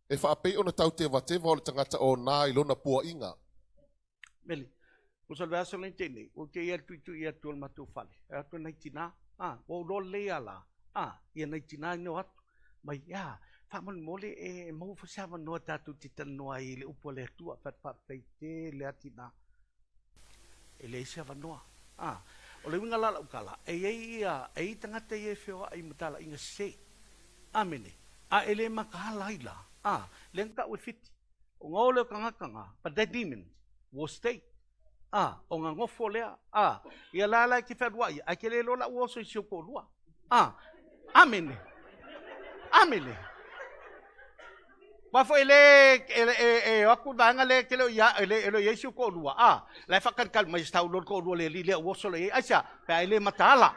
e faapei ona tautevateva o le tagata ona i lona puaʻiga. Meli, tusa o le vaiaso lea na tea nei, ua ou te i ai i le tuitui atu o le matou fale, e o atu nai tina, a, ua ou iloa lelei lava la, a, ia nai tina nei o atu, mai, a, faamolemole e maua foi se avanoa tatou te talanoa ai i le upu a le Atua. Fai atu, faafetai tele lava tina, e leai se avanoa. A, o le uiga la o lau tala, e i ai ia, e i ai tagata ia e feoai ma talaiga sese. Amene. A e le mataala ai la, a, lea na tau e Fiti. Ona o lea o tagata na, but that demon will stay. A, ona nofo lea, a, ia la la e te fealuai, ae te le iloa la ua oso i si ou toalua. A, amene. Amene. Aua foi e le, e, e, e o atu le vaega lea e te le o ia, e le, e le o i ai si ou toalua, a, la e faatalitali mai e se tau loa le toalua o le alii lea ua oso loa i ai. Aisea? Pe a e le mataala.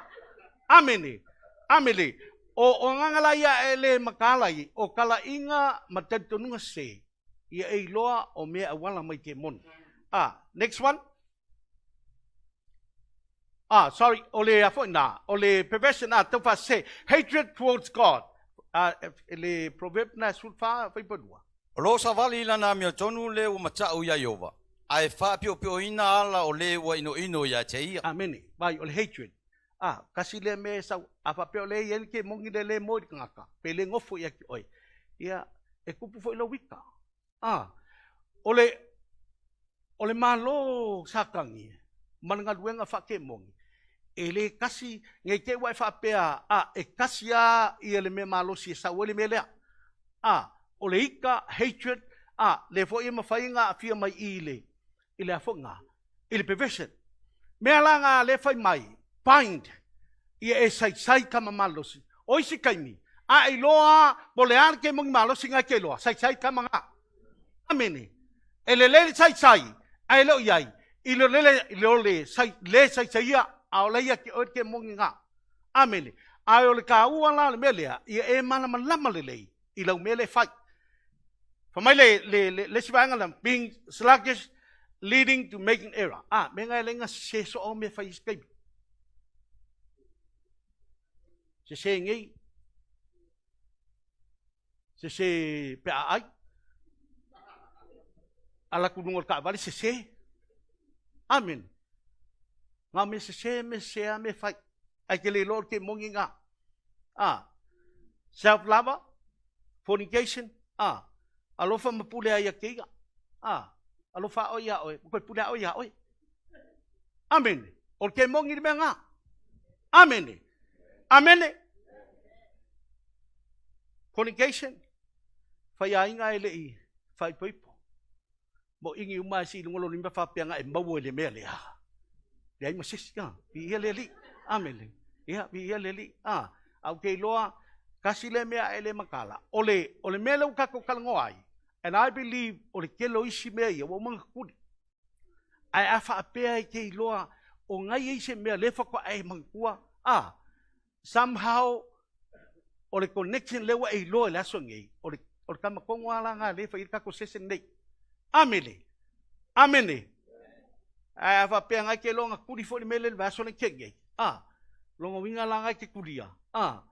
Amene. Amene. O, o agaga la ia e le mataala ai, o talaiga ma talitonuga sese, ia e iloa o mea e auala mai temoni. A, next one. Ah, sorry, o le a foi na, o le perversion, ah, tau faasese, hatred towards God. Ah, le proverb na 14 fuaiupu 2. O lo o savali i lana amiotonu le ua mata'u iā Ieova, ae faapiopioina ala o le ua inoino ia te ia. Amene. Vai, o le hatred. Ah, kasi lea mea e sau, a faapea o lea e i ai le kemoni lea le moe i le tagata, pe le nofo ia te oe, ia, e tupu foi lou ita. Ah, o le, o le Malo Satani ma le galuega faakemoni, e le tasi, ne i te i ua e faapea, ah, e tasi lava ia le mea malosi e sau ai le mea lea. Ah, o le ita, hatred, ah, lea foi e mafai ona aafia mai i i le, i le a foi na, i le perversion. Mea la na lea fai mai, bind, ia e saisai tama malosi. O isi taimi, a e iloa po o le a le kemoni malosi na e te iloa, saisai tama na. Amene. E lelei le saisai, ae le o i ai, i lo le, i lo le sai, le saisaia, a o la ia te oe le kemoni na. Amene. Ae o le taua la o le mea lea, ia e malamalama lelei i lau mea lea e fai. Fai mai le, le, le, le isi vaega lea, being sluggish, leading to making error. Ah, mea na e le na sese soo mea fai isi taimi. Sese nei, sese pe a ai. Ala atu i luga o le taavale, sese. Amen. Ngā mea sese, mea sese a mea fai. Ae te le iloa o le kemoni ngā. A. Self lava, fornication, a. Alofa ma pule ai ia keia. A. Alofa a oe ia oe, ma koe pule a oe ia oe. Amene. O le kemoni le mea ngā. Amene. Amene. Fornication, faiaiga e le i faaipoipo. Moʻini uma ae sii i luga lou lima faapea na e maua i le mea lea. Leai ma se isi, a, viia le Alii. Amene. Ia, viia le Alii. A, a ou te iloa, tasi lea mea e le mataala. O le, o le mea lea ua tatou talanoa ai, and I believe o le tele o isi mea ia, ua uma ona tutuli. Ae a faapea e te iloa o na i ai se mea lea faatoa e manatua, a, somehow o le connection lea ua e iloa i le aso nei, o le, o le tama tonu lava la lena lea e fai ai le tatou session nei. Amene. Amene. Ae a faapea na e te iloa na tuli foi le mea lea i le vaiaso lea na tea nei, a, lona uiga la na e te tulia, a,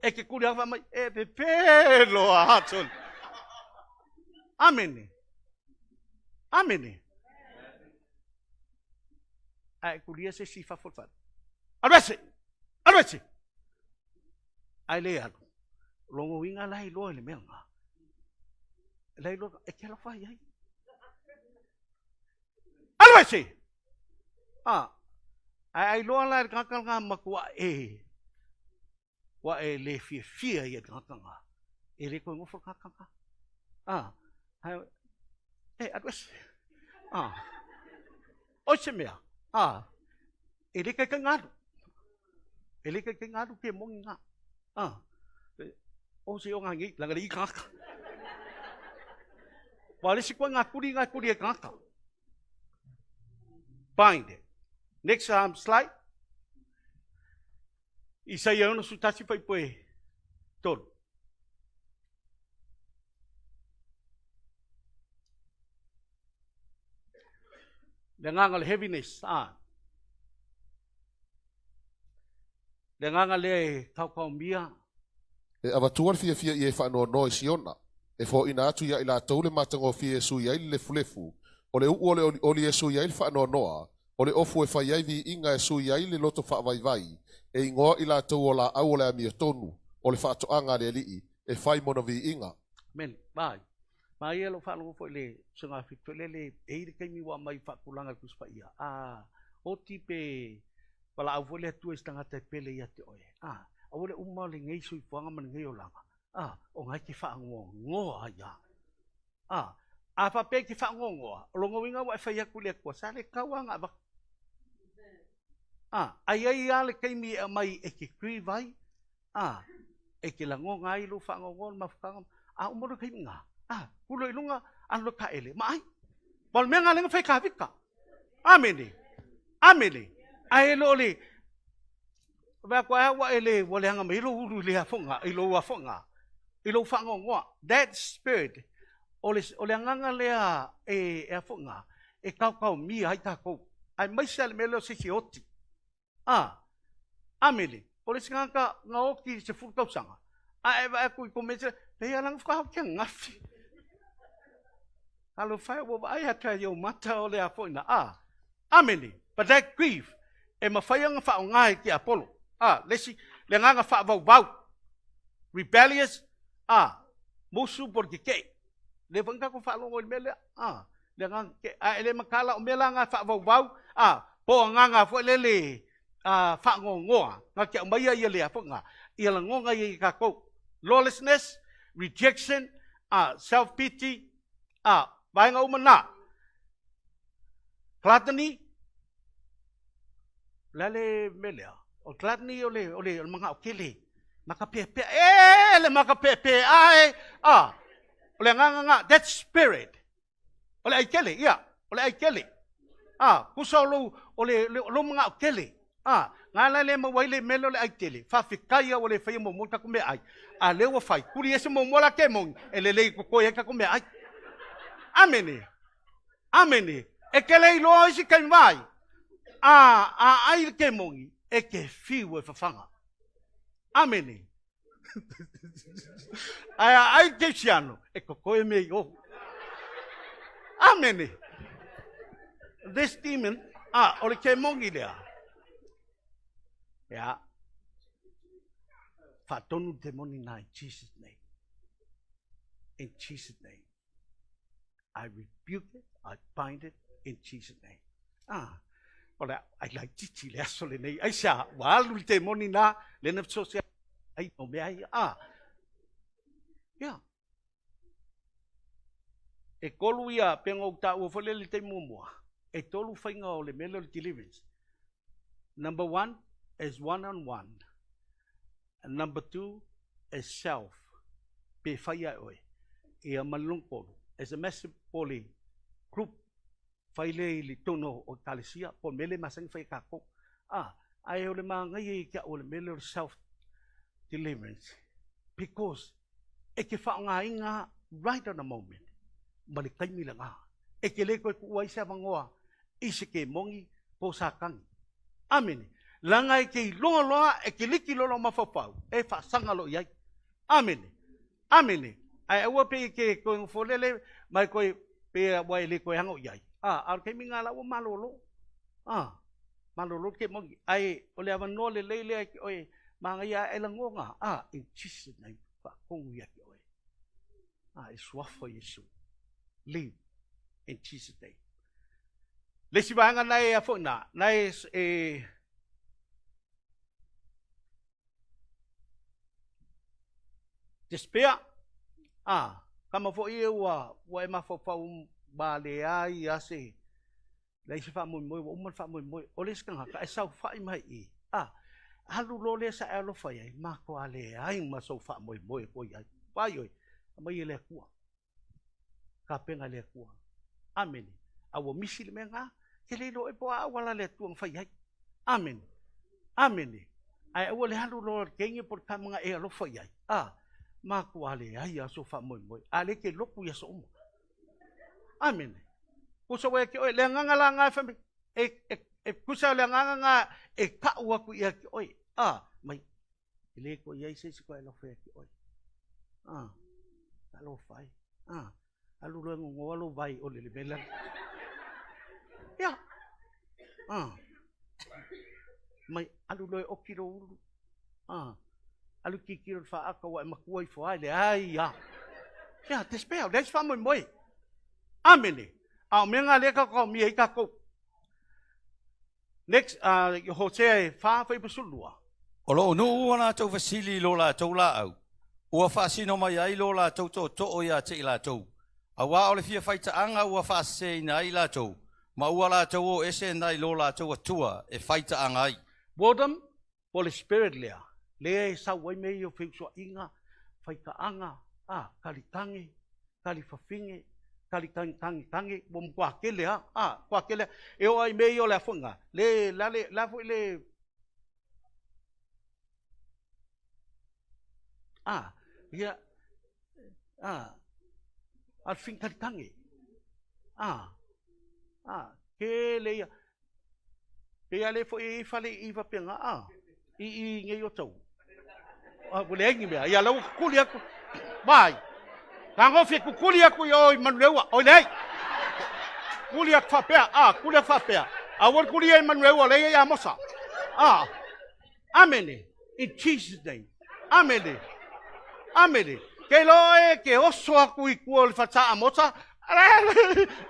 e te tuli lava fai mai, e pepelo a Hudson. Amene. Amene. Ae tulia se isi i fafo o le fale. Alu ese! Alu ese! Ae le alu. Lona uiga la e iloa i le mea lena. La e iloa, e te alofa i ai. Alu ese! Ah, ae a iloa la e le tagata lena matua e Ua e le fiafia ia i le tagata lena. E le toe nofo le tagata lena. Ah, e alu ese. Ah, o se mea. Ah, e le taitai ona alu. E le taitai ona alu kemoni lena. Ah, o se o nei, leaga le i tagata. Aua o le isi ituaiga tuli lena e tuli ai tagata. Bind it. Next slide. Isaia 61 fuaiupu 3. Le agaga o le heaviness, a. Le agaga lea e kaokaomia. E avatua le fiafia i e faanoanoa i Siona, e foaina atu iā i latou le matagofie e sui ai le lefulefu, o le u'u o le olioli e sui ai le faanoanoa, o le ofu e fai ai viiga e sui ai le loto faavaivai, e igoa i latou o laau o le amiotonu, o le faatoaga a le Alii, e fai mona viiga. Amen. Vai. Ma ia lou faalogo foi i le usoga fitu foi lele e i le taimi ua aumai faatulaga i le Tusi Paia. A oti pe valaau foi le Atua i se tagata e pele ia te oe. A, aua le uma o lenei soifuaga ma lenei olaga. A, o na e te faagoagoa ai a. A, a faapea e te faagoagoa, o lona uiga ua e fai atu i le Atua, sa le tatau lava ona avatu. A, a i ai lava le taimi e aumai e te grieve ai, a, e te lagona ai lou faanoanoa le mafutaga, a uma lou taimi lena, a, tulo i luga, alu loa taele, ma ai. Ma o le mea lena lea na fai e Tavita. Amene. Amene. Ae le o le, vaai atu ai ua e le, ua leaga mai ai lou ulu i le afoga, i lou afoga, i lou faanoanoa. That spirit, o le, o le agaga lea e, e afoga, e taotaomia ai tatou. Aemaise lava le mea lea o se isi e oti. A, Amene. O le isi tagata na oti i le 10 tausaga, a e vaai atu i komiti, pei lava na faatoa oti ananafi. Talofa e, ua vaai atu i ou mata o le a foi na. A, Amene. But that grief, e mafai ona faaaoga e tiapolo. A, le isi, le agaga faavauvau, rebellious, a, musu po o le tetee. Lea foi na tatou faalogo i le mea lea. A, le agaga tetee. A e le mataala, o mea la na e faavauvau, a, po o agaga foi lele a, faanoanoa, na te aumaia ia le a foi na, ia lagona ia i tatou. Lawlessness, rejection, a, self pity, a, vaega uma na. Gluttony, o le a le mea lea? O le gluttony o le, o le, o le manao tele. Makapeapea, e le makapeapea ae, a, o le agaga na, that spirit. O le ai tele, ia, o le ai tele. A, tusa o lou, o le, o lou manao tele. A, na la le maua ai le mea lea o le ai tele. Faafetai lava ua le faia muamua le tatou meaai. A lea ua fai, tuli ese muamua la kemoni, e lelei totoe ai tatou meaai. Amene. Amene. E te le iloa isi taimi vai. A, a ai le kemoni, e te fiu e fafaga. Amene. Ae a ai le kerisiano, e totoe mea i o. Amene. This demon, a, o le kemoni lea. Ia. Faatonu le demoni na in Jesus name. In Jesus name. I rebuke it, I bind it in Jesus name. Ah, o le ai laitiiti le aso lenei. Aisea, ua alu le temoni na, le na fesoasoani ai o mea ia. Ah, ia. E tolu ia, pe ona ou taua foi lea i le taimi muamua, e tolu faiga o le mea lea o le deliverance. Number one is one on one. Number two is self, pe fai ae oe. Ia ma le lona tolu, is a massive po le group, fai lea i le tonu o ekalesia, po o le mea lea e masani fai e tatou. A, ae o le manaia ia te au o le mea lea o le self deliverance, because e te faaaogaina right on the moment ma le taimi lena. E te le toe tuua ai se avanoa i se kemoni po o Satani. Amene. Leaga e te iloa loa, e te liki loa lou mafaufau, e faasaga loa i ai. Amene. Amene. Ae aua pei e te toe nofo lele ma e toe, pei ua e le toe ano i ai. A, a o le taimi lena la ua malolo. A, malolo le kemoni. Ae o le avanoa lelei lea e te oe manaia ae lagona, a, in Jesus name, faatonu ia te oe. A, i suafa o Iesu. Leave in Jesus name. Le isi vaega na e foi na, na e, e despair, a, kama foi e ua, ua e mafaufau ma leai a se, leai se faamoemoe, ua uma le faamoemoe. O le isi tagata e saofai mai i i, a, alu loa lea sa e alofa i ai, matua leai ma sou faamoemoe ua i ai. Vai oe, aumai e le Atua. Tapena e le Atua. Amene. A ua misi le mea lena, e te le iloa oe po o a auala a le Atua na fai ai. Amene. Amene. Ae aua le alu loa le kenge po le tamaga e alofa i ai. A, matua leai lava sou faamoemoe, a le ke lotu i aso uma. Amene. Kusa ua ia te oe, le agaga la na e fai mai, e, e, e kusa le agaga na e ka'u atu ia te oe. A, mai, e le toe i ai se isi toe alofa ia te oe. A, talofa e. A, alu loa e nonoa lou vai o le le mea Ia. A, mai, alu loa e oki lou ulu. A, alu tilotilo i le faata ua e matua ifo lava e leai lava. Ia, despair, leai se faamoemoe. Amene. A o mea na lea tatou taomia ai tatou. Next, Hosea e 4 fuaiupu 12. O lou nuu ua latou fesili i lo latou laau, ua faasino mai ai lo latou tootoo ia te i latou, auā o le fia faitaaga ua faaseseina ai i latou, ma ua latou o ese nai lo latou Atua e faitaaga ai. Whoredom, po o le spirit lea, lea e sau ai mea ia o feusuaiga, faitaaga, a, talitage, talifafine, talitagitagitagi, ua matua tele lava, a, matua tele lava. E oo lava i mea ia o le a foi na, le, la le, la foi le, a, ia, a, a le figitalitage, a, a, tele ia. Pei a le foi e i ai fale i i faapena, a, i i nei o tau. A, ua leai ni mea. Ia la ua tutuli atu. Vai. Tagofi e tutuli atu i o i Manuleua. Oi leai. Tuli atu faapea. A, tuli atu faapea. A ua tuli ai i Manuleua, lea i Amosa. A. Amene. In Jesus name. Amene. Amene. Ke loa e ke oso atu i tua o le falesa Amosa,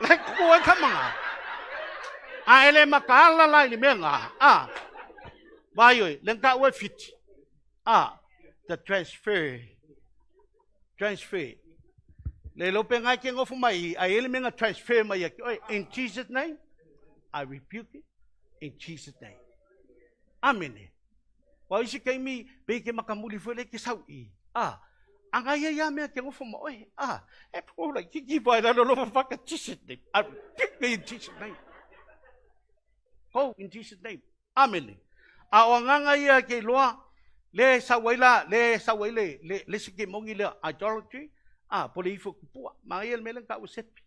la tutu ai tamaga. A e le mataala la i le mea na, a, vai oe, le na taua e Fiti. A, the transfer. Transfer. Le lo pe ngai ke ngofo mai, a ele mea na transfer mai ia ki oe. In Jesus name, I rebuke it. In Jesus name. Amene. Ua isi taimi, pei ke makamuli foi le ke sau i. A, a ngai ai a mea ke ngofo ma oe. A, e pō lai kiki pai lalo lo whaka Jesus name. I rebuke in Jesus name. Go in Jesus name. Amene. A o agaga ia ke iloa, le sau ai la, le sau ai le, le, le isi kemogi lea, idolatry, a, po le ifo kupua. Manaia le mea lea na taua sepi.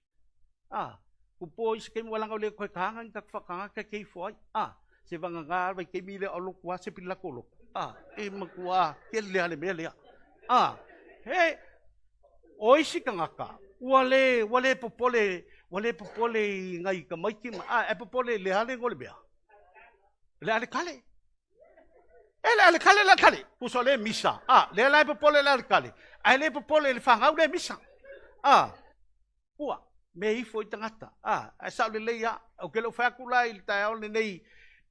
A, kupua o isi taimi ua laga o le koe kāga ni tatou whakangaka ke ifo ai. A, se vagagā vai taimi lea o lotu a sepi le latou lotu. A, e matua tele lava le mea lea. A, he, o isi tagata, ua le, ua le popole, ua le popole i ngai tamaiti ma, a, e popole i le a le igoa o le mea? Le aletale. E le aletale le aletale. Tusa o le misa. A, lea la e popole le aletale. Ae le popole i le fanau le misa. A, ua, mea ifo i tagata. A, ae sao lelei lava. Ou te le o fai atu la i le taeao lenei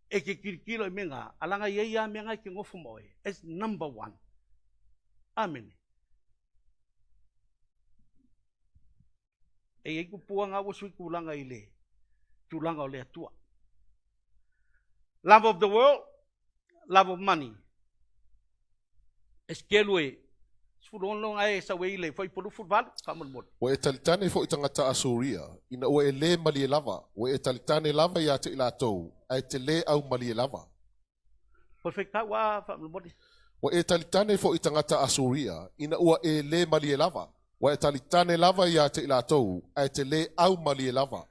e te tilotilo i mea na, a laga i ai lava mea na e te nofo ma oe. It's number one. Amene. E i ai tupua na ua sui tulaga i le tulaga o le Atua. Love of the world, love of money. Esekielu e 16 ae sau ai le fuaiupu 28, faamolemole. Ua e talitane foi tagata Asuria, ina ua e lē malie lava, ua e talitane lava iā te i latou, ae te lē aumalie lava. Ko le faitau a faamolemole. Ua e talitane foi i tagata Asuria, ina ua e lē malie lava, ua e talitane lava iā te i latou, ae te lē aumalie lava.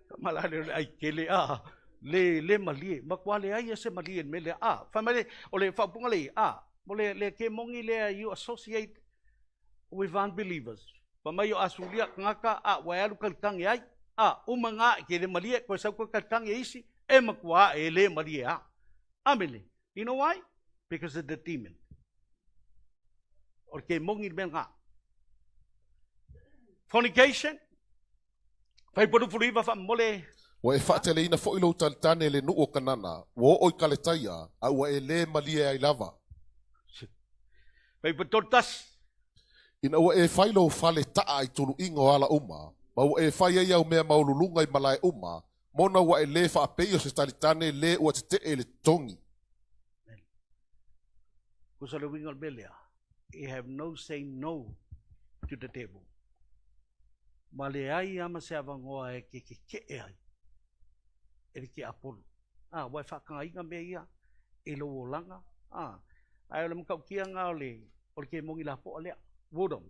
Tama la lea o le ai tele a le le malie, matua leai lava se malie i le mea lea a. Fai mai le, o le faaupuga lea i a, mo le le kemogi lea you associate with unbelievers. Fai mai o Asuria tagata a ua e alu talitage ai, a uma na e ke le malie, toe sau toe talitage e isi, e matua e le malie lava. Amene. You know why? Because of the demon. O le kemogi le mea lena. Fornication, fuaiupu 29 faamomole. Ua e faateleina foi lou talitane i le nuu o Kanana, ua oo i Kaletaia, a ua e lē malie ai lava. Fuaiupu 31. Ina ua e fai lou fale taa i tuluiga o ala uma, ma ua e fai ai au mea maualuluga i malae uma, mona ua e lē faapei o se talitane lē ua tetee i le totogi. Tusa le uiga o le mea lea, you have no say no to the devil. Ma leai lava ma se avanoa e te tetee ai e le tiapolo. A, ua e faatagaina mea ia i lou olaga. A, ae o le matautia lena o le, o le kemoni lapoa lea, Wodom.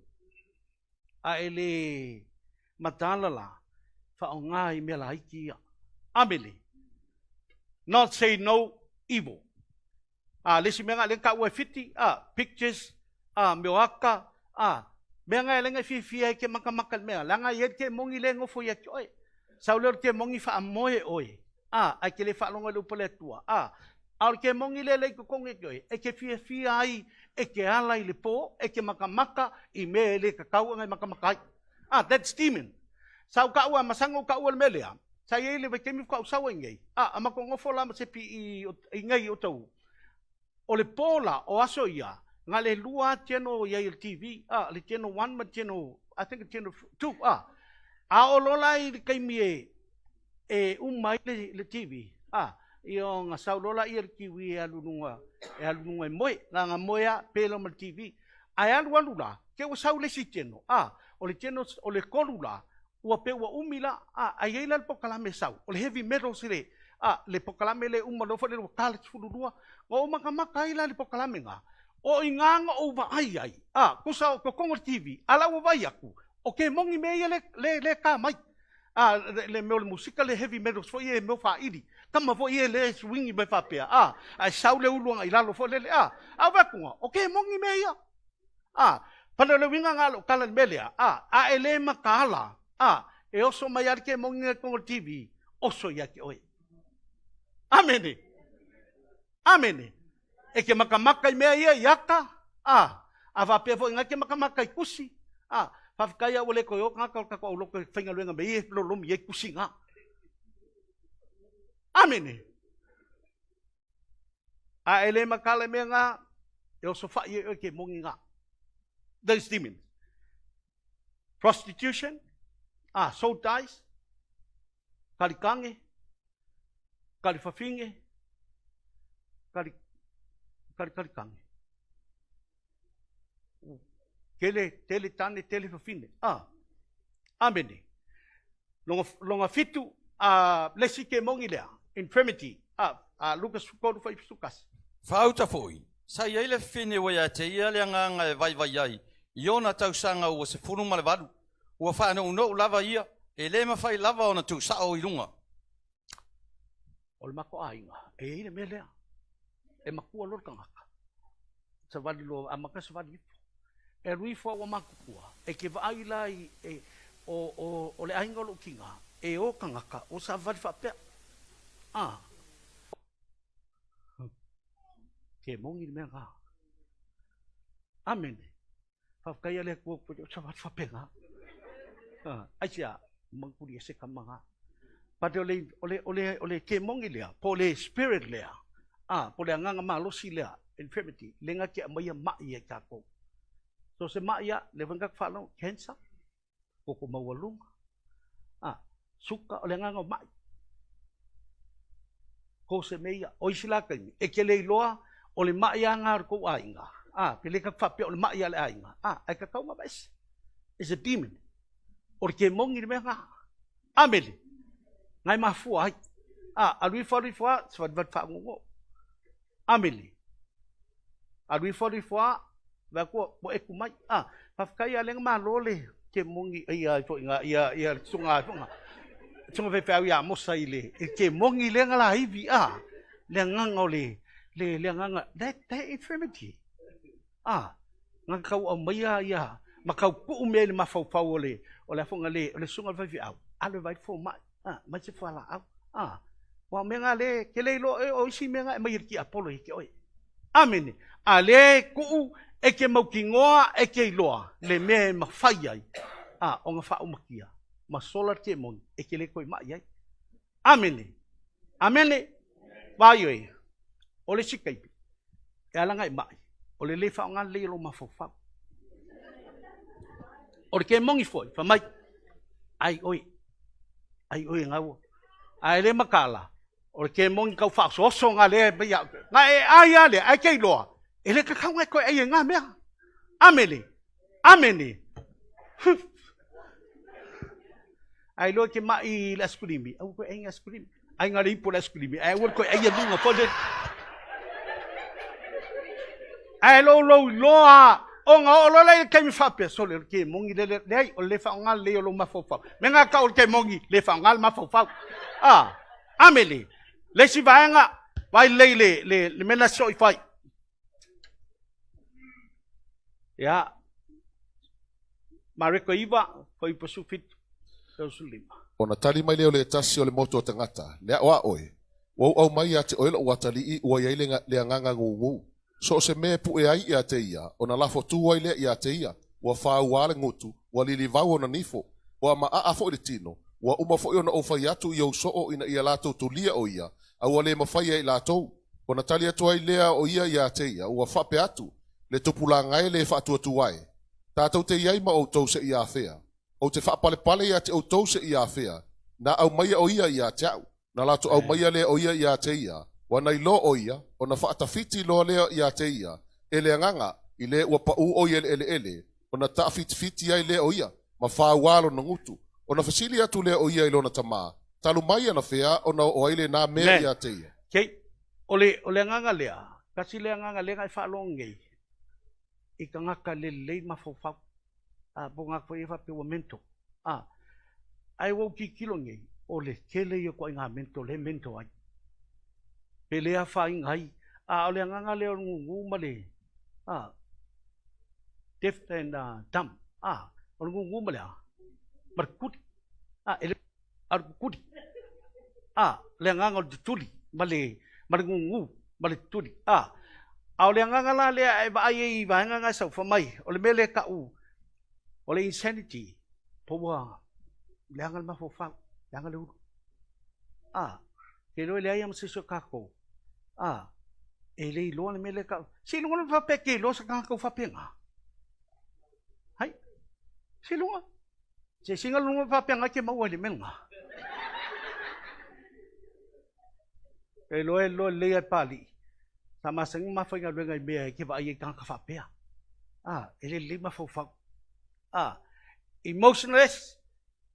A e le mataala la, faaaoga i mea laiti ia. Amene. Not say no evil. A, le isi mea lena lea na taua e Fiti, a, pictures, a, mea o ata, a, mea na e ala ai ona e fiafia ai e te matamata i le mea, leaga e i ai le kemoni lea e nofo ia te oe. Sau lea o le kemoni faamoe oe, a, ae te le faalogo i le upu a le Atua, a, a o le kemoni lea e i totonu ia te oe, e te fiafia ai e te ala i le po, e te matamata i mea e le tatau ona e matamata ai. A, that's demon. Sa ou taua, masani ou taua i le mea lea, sa i ai le vaitaimi faatoa ou sau ai nei, a, a matou nofo la ma se PE i nei i Otahuhu, o le po la, o aso ia, na o le 2 lava channel o i ai o le TV, a, le channel 1 ma le channel, I think channel 2, a, a oo loa la i le taimi e, e uma ai le TV, a, ia ona sau loa lea o le TV e alu i luga, e alu i luga e moe, na ona moe lava, pe loa ma le TV. Ae alu alu la, te ua sau le isi channel, a, o le channel, o le 3 la, ua pei ua umi la, a, ae i ai la le polokalame e sau, o le heavy metals le, a, le polokalame lea e uma loa foi lele ua ta le 12, na ou matamata ai la i le polokalame lena, o i ina na ou vaai ai, a, tusa o totonu o le TV, a o la ua vaai atu, o kemoni mea ia lea e ta mai. A, le mea o le musika le heavy metals foi ia, mea o faaili. Tama foi ia lea e suigi mai faapea, a, ae sau le ulu agai i lalo foi lele, a, a ou vaai atu, o kemoni mea ia. A, pale o le uiga lena o lau tala i le mea lea, a, a e le mataala, a, e oso mai lava le kemoni lea i totonu o le TV, oso ia te oe. Amene. Amene. E te matamata i mea ia i ata, a, a faapea foi na e te matamata i tusi, a, faafetai a ua le toe o tagata o le tatou aulotu e faigaluega me ia e lolomi ai tusi na. Amene. A e le mataala i mea na, e osofai ai oe kemoni na. Those demons. Prostitution, a, soul ties, kalikange, kalifafine, kali, kali kalikange. Tele, tele tane, tele fafine. Ah, amene. Longa, longa fitu, a le isi kemoni lea, infirmity, a, a Luka 13 fai 71. Faauta foi, sa i ai le fafine ua ia te ia le agaga e vaivai ai i ona tausaga ua 18, Ua faanounou lava ia, e le mafai lava ona tuusao i luga. O le matou aiga, e i ai le mea lea, e matua loa le tagata, savali loa, amata savali ifo. E alu ifo a ua matutua, e te vaai la i, e, o, o, o le aiga o lou tina, e o tagata ua savavali faapea. A, kemoni le mea lena. Amene. Faafetai a le Atua ua le savali faapena. Aisea? Manguli ese tama na. But o le, o le, o le, o le kemoni lea, po o le spirit lea, a, po o le agaga malosi lea, infirmity, lea na te aumaia mai ai tatou. So se mai a, lea foi na tatou faalogo, cancer, toto maualuga, a, suka, o le agaga o mai. Ko se mea ia. O isi la taimi, e te le iloa o le maʻi lava lena o le tou aiga, a, pe le tatou faapea o le maʻi a le aiga, a, ae tatau ona aveese. It's a demon. O le kemoni le mea lena. Amene. Na e mafua ai. A, alu ifo, alu ifo lava, savalivali faagogo. Amene. Alu ifo, alu ifo lava, vaai atu ua eku mai. A, faafetai lava lea na malo le kemoni, ia, foi na, ia, ia, le susuga, susuga, susuga faifeau ia Amosa i le, i le kemoni lea na laivi, a, le agaga o le, le, le agaga, that, that infirmity. A, na tau aumaia ia, ma tau tuu mea i le mafaufau o le, o le a foi na le, o le susuga i le faifeau, alu e vaai le fomai. A, mai se fualaau. A, aua o mea na lea e te le iloa oe, o isi mea na e aumai e le tiapolo ia te oe. Amene. A lea e tuu e te mautinoa e te iloa le mea e mafai ai a ona faaumatia ma sola le kemoni e te le toe mai ai. Amene. Amene. Vaai oe, o le isi taimi, e ala ona e mai, o le le faaaoga lelei o lou mafaufau. O le kemoni foi, fai mai, ai oe, ai oe gaua. A e le mataala, o le kemoni tau faaosooso na lea e mai ia oe. Na e ai lava lea, ae te iloa, e le tatau ona e toe ai i na mea. Amene. Amene. Huh. A iloa e te mai i le askulimi, aua toe ai ni askulimi. Aiga le ipu o le aisakulimi, ae aua le toe aia luga foi lele. Ae lou lou iloa ona oo loa lea i le taimi faapea, sole o le kemoni le le, leai, o le le faaaoga lelei o lou mafaufau. Mea na tau o le kemoni, le faaaoga le mafaufau. Ah, amene. Le isi vaega, vaai lelei le, le, le mea na sosoo ifo ai. Ia, Mareko 9, fuaiupu 17, 35. Ona tali mai lea o le tasi o le motu o tagata, Le a'o a oe, ua ou aumai ia te oe lo'u atalii ua i ai le, le agaga gūgū. So o se mea e pu'e ai ia te ia, ona lafo tu ai lea ia te ia, ua fāuā le gutu, ua lilivau ona nifo, ua maʻaʻa foi le tino, ua uma foi ona ou fai atu i ou soo ina ia latou tulia o ia, a ua le mafai e i latou. Ona tali atu ai lea o ia ia te ia, ua faapea atu, Le tupulaga e le faatuatua e, tatou te i ai ma outou seia afea. Ou te faapalepale ia te outou seia afea, na aumaia o ia ia te a'u, na latou aumaia lea o ia ia te ia, ua na iloa o ia, ona faatafiti loa lea ia te ia, e le agaga, i le ua paū o ia i le eleele, ona taafitifiti ai lea o ia, ma fāuā lona gutu. Ona fesili atu lea o ia i lona tamā, Talu mai anafea ona oo ai lenā mea ia te ia? Okay. O le, o le agaga lea, tasi le agaga lea na e faalogo nei, i tagata le lelei mafaufau. A, po o tagata foi ia faapea ua mental. A, ae ua ou tilotilo nei, o le tele ia o ituaiga mental lea e mental ai. Pe le afaina ai. A o le agaga lea o le gugu ma le, a, deaf and dumb. A, o le gugu ma le a? Ma le tutuli. A, e le, a o le tutuli. A, le agaga o le tutuli ma le, ma le gugu ma le tutuli. A, a o le agaga la lea e vaai ai i vaega na e sau, fai mai, o le mea lea e tau o le insanity, po ua leaga le mafaufau, leaga le ulu. A, ke iloa e leai lava ma se isi o tatou, a, e le iloa le mea lea e tau. Seiloga loa faapea e te iloa se tagata ua faapena. Hai, seiloga. Se singa luga faapea e te maua i le mea lena. E iloa e iloa lelei lava e Papalii, sa masani ma faigaluega i mea e te vaai ai i tagata faapea. A, e le lelei mafaufau. A, emotionless,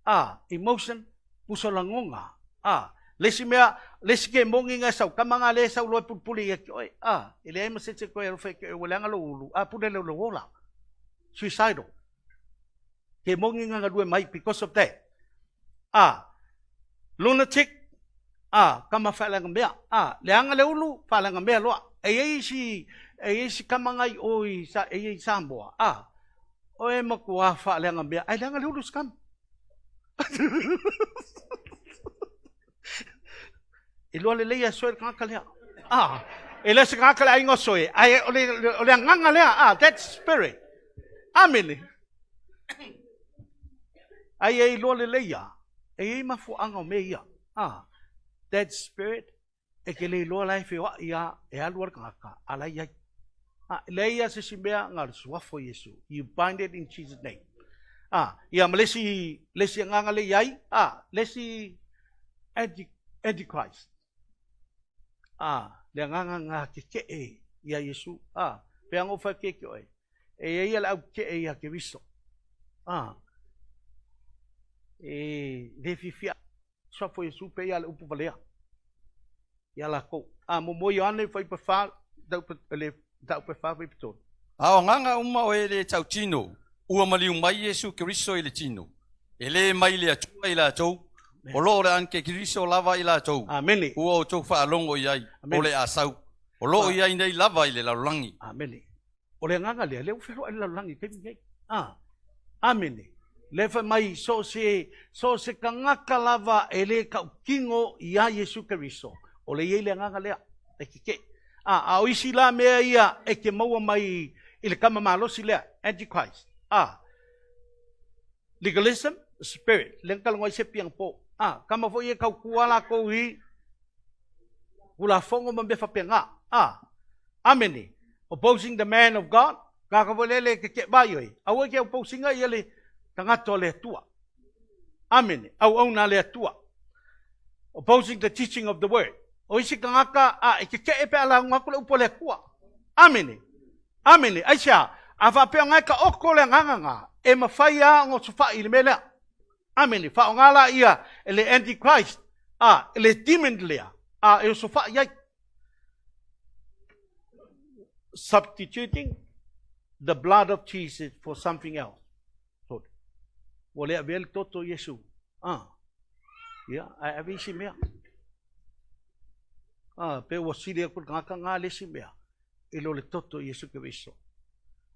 a, emotion, pusa lagona. A, le isi mea, le isi kemoni na e sau, tama na lea e sau loa e pulepule ia te oe. A, e leai ma se isi e toe alofa ia te oe ua leaga lou ulu, a, pule lea o lou ola. Suicidal. Kemoni na galue mai because of that. A, lunatic, a, tama faaleaga mea. A, leaga le ulu, faaleaga mea loa. E i ai isi, e i ai isi tama na i o i, e i ai i Samoa, a, o e matua faaleaga mea, ae leaga le ulu si tama. Iloa lelei e soe le tagata lea. Ah, e le o se tagata le aiga o soe, ae o le, o le agaga lea, ah, that spirit. Amene. Ai e iloa lelei ia, e i ai mafuaaga o mea ia. Ah, that spirit, e te le iloa la e feoai a, e alu a le tagata, a la i ai. Ah, leai lava se isi mea na o le suafa o Iesu. You bind it in Jesus name. Ah, ia ma le isi, le isi agaga le i ai, ah, le isi anti, antichrist. Ah, le agaga na keke'e ia Iesu. Ah, pe aga ou fai atu ia te oe, e i ai ia le au keke'e ia Keriso. Ah, e le fiafia Suafa o Iesu pei a le upu valea ia lakou. A mo Ioane fuaiupu e fa, le mataupu e fa fuaiupu e tolu. A o agaga uma o e le tautino, ua maliu mai Iesu Keriso i le tino, e le mai le Atua i latou, o lo o le anekeriso lava i latou, Amene. ua outou faalogo i ai, Amene. o le a sau, o lo o i ai nei lava i le lalolagi. Amene. O le agaga lea, lea ua feloai le lalolagi i le taimi lenei. A, amene. Lea fai mai, so o se, so o se tagata lava e le tautino iā Iesu Keriso, o le i ai le agaga lea, e kekeʻi. A, a o isi la mea ia e te maua mai i le tama malosi lea, Antichrist. A, legalism spirit, lea na talanoa ai Sepi anapo. A, tama foi ia e tautua latou i Tulafono ma mea faapena. A, amene. Opposing the man of God, tagata foi lele e kekeʻe mai oe, aua e te oppose ina ia le tagata o le Atua. Amene. Auauna a le Atua. Opposing the teaching of the word. O isi tagata, a, e kekeʻe pe a lauga atu le upu a le Atua. Amene. Amene. Aisea? A faapea ona e taoto le agaga na, e mafai lava ona osofai i le mea lea. Amene. Faaaoga laia e le Antichrist. A, le demon lea, a, e osofai ai. Substituting the blood of Jesus for something else. Sorry. Ua le avea le toto o Iesu. A, ia, ae ave isi mea. A, pe ua sili aku le tagata nga le isi mea i lo le toto o Iesu Keriso.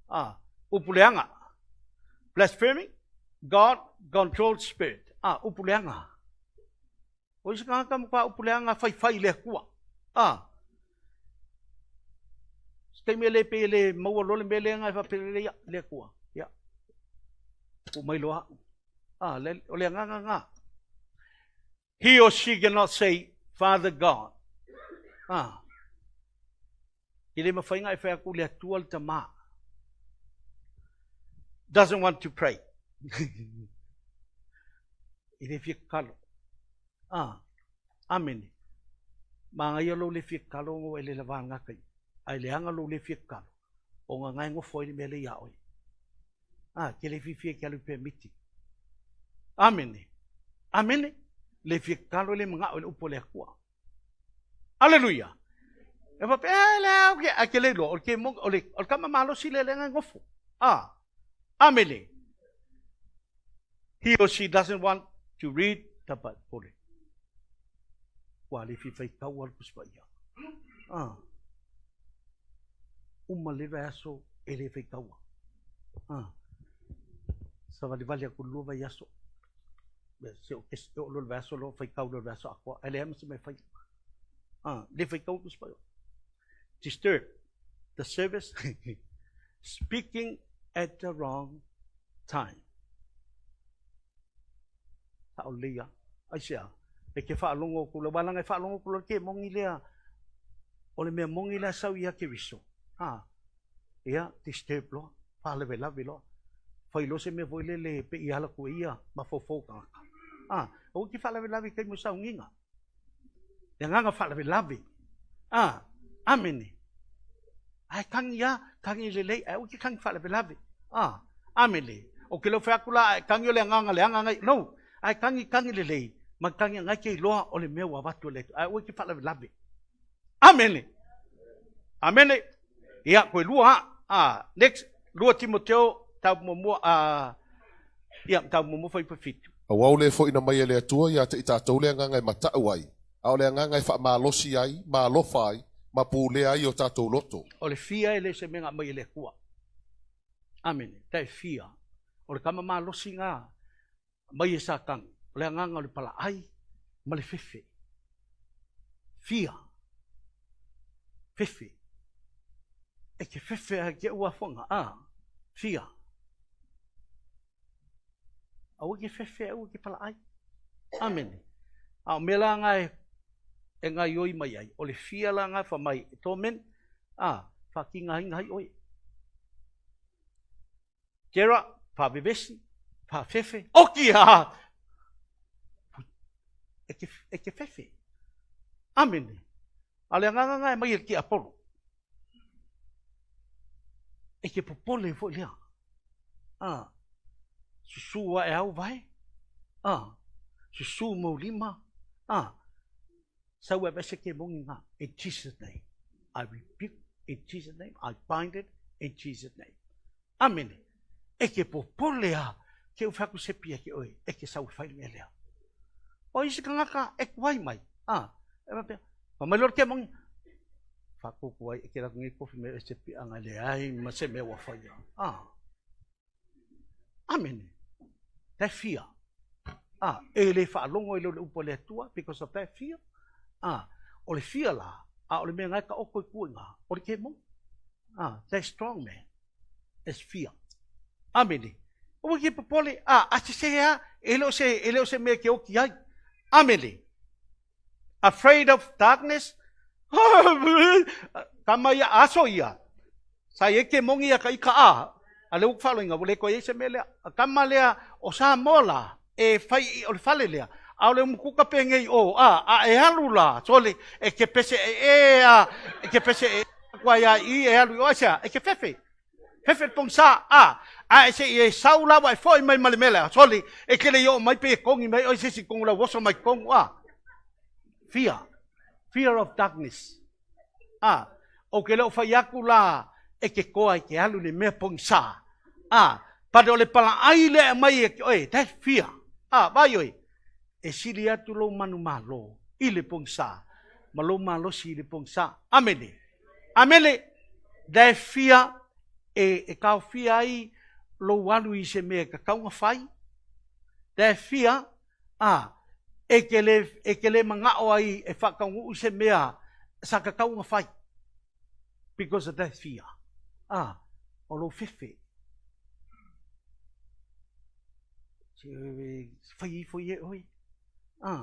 A, upu leaga. Blaspheming God controlled spirit. A, upu leaga. O isi tagata matua upu leaga faifai i le Atua. A, se taimi e le pei e le maua loa le mea lea na e faapea lelei ia le Atua. Ia, tuu mai loa au. A, le, o le agaga na. He or she cannot say, Father God. A, e le mafai ona e fai atu le Atua le Tama. Doesn't want to pray. E le fia tatalo. A, amene. Manaia lou le fia tatalo ona ua e le lava gata i. Ae leaga lou le fia tatalo, ona na e nofo ai le mea lea ia oe. A, ke le fiafia e ke alu i pemiti. Amene. Amene. Le fia tatalo e le manao i le upu a le Atua. Aleluia! E faapea, e le au ke, ae ke le iloa, o le ke mo, o le, o le tama malosi lea lea na nofo. Ah, amene. He or she doesn't want to read the Bible. Ua le fia faitau a le Tusi Paia. Ah. Uma le vaiaso e le faitaua. Ah. Savalivali atu le 2 vaiaso. Se o e oo loa i le vaiaso loa faitau loa i le vaiaso atoa, ae leai ma se mea e faia. Ah, le faitau Tusi Paia. Disturb the service speaking at the wrong time. Sao lelei lava. Aisea? E ke faalogo atu loa, aua leaga e faalogo atu loa le kemoni lea, o le mea moni la e sau ia Keriso. Ha? Ia, disturb loa, faalavelave loa, fai loa se mea foi lele e pei e ala atu e ia mafaufau o tagata. A, aua e te faalavelave i taimi o sauniga. Le agaga faalavelave. A, amene. Ae tagi lava, tagi lelei, ae aua e te tagi faalavelave. A, amene. Ou te le o fai atu la, ae tagi o le agaga leaga nai, no. Ae tagi, tagi lelei, ma tagi nai te iloa o le mea ua avatu e le Atua. Ae aua e te faalavelave. Amene. Amene. Ia, koe lua a. Ah, next, 2 Timoteo, tau muamua, ah, ia, tau muamua fuaiupu 7. Aua o le foʻina mai e le Atua ia te i tatou le agaga e mataʻu ai, a o le agaga e faamalosi ai, ma alofa ai, ma pulea ai o tatou loto. O le fia e le o se mea na aumai e le Atua. Amene. Ta e fia. O le tama malosi na mai e Satani, o le agaga o le palaai ma le fefe. Fia. Fefe. E ke fefe ai ke ua afoga. A. Fia. Aua ke fefe, aua ke palaai. Amene. A o mea la nga e, e gaioi mai ai, o le fia la nga fa mai, e torment, a, whakingahinga hai oe. Tera, faavevesi, faafefe, oki a! E ke, e ke fefe. Amene. A le agaga nga e mai e le tiapolo. E ke popole foi lea. A, susu ae au vae. A, susu mau lima. A, sau e aveese ke mongi nga. In Jesus name. I rebuke in Jesus name. I bind it in Jesus name. Amene. E ke popole a ke u fai atu se pia ke oe, e ke sau e fai le mea lea. O isi tagata e tuai mai, a, e faapea, fai mai loa le kemongi, faatutu ai e ke latou nei kofi me se piaga e leai ma se mea ua faia. A. Amene. That fear. A, e le faalogo ai lea o le upu a le Atua because of that fear. A, o le fear la, a o le mea na e taoto i tua i ina, o le kemoni. A, that strong man is fear. Amene. Aua ke popole, a, a sese a, e le o se, e le o se mea ke oti ai. Amene. Afraid of darkness? Tama ia, aso ia. Sa i ai ke mongi ia ka ika a, a le ua faaloina, ua le toe i ai se mea lea. A tama lea o Samoa la, e fai i o le fale lea, a o le umukuka penei o, a, a e alu la, sole, e ke pese e e a, e ke pese e atu ai a i e alu i o, aisea, e ke fefe. Fefe le pogisa, a, a e se i e sau la ua e foi mai ma le mea lea, sole, e ke le i oo mai pe e kogi mai oe se isi i tonu lau oso mai totonu, a. Fear. Fear of darkness. A, ou ke le o fai atu la e ke koa e ke alu le mea pogisa. A, but o le palaai lea e aumai e ke oe, that fear. A, vaai oe, e sili atu lou manumalo i le pogisa ma lou malosi i le pogisa. Amene. Amene. That fear e, e taofia ai lou alu i se mea e tatau ona fai. That fear A, e te le, e te le manao ai e faataunuu se mea sa tatau ona fai. Because of that fear. A, o lou fefe. Se, fai ifo ia e oe. A.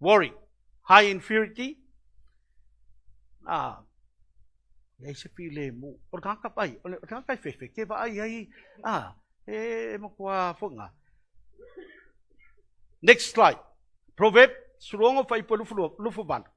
Worry, high inferiority, a, leai se filemu. O le tagata pai, o le tagata e fefe, ke vaai ai, a, e matua foi ngā. Next slide. Proverb, 16 fuaiupu 28.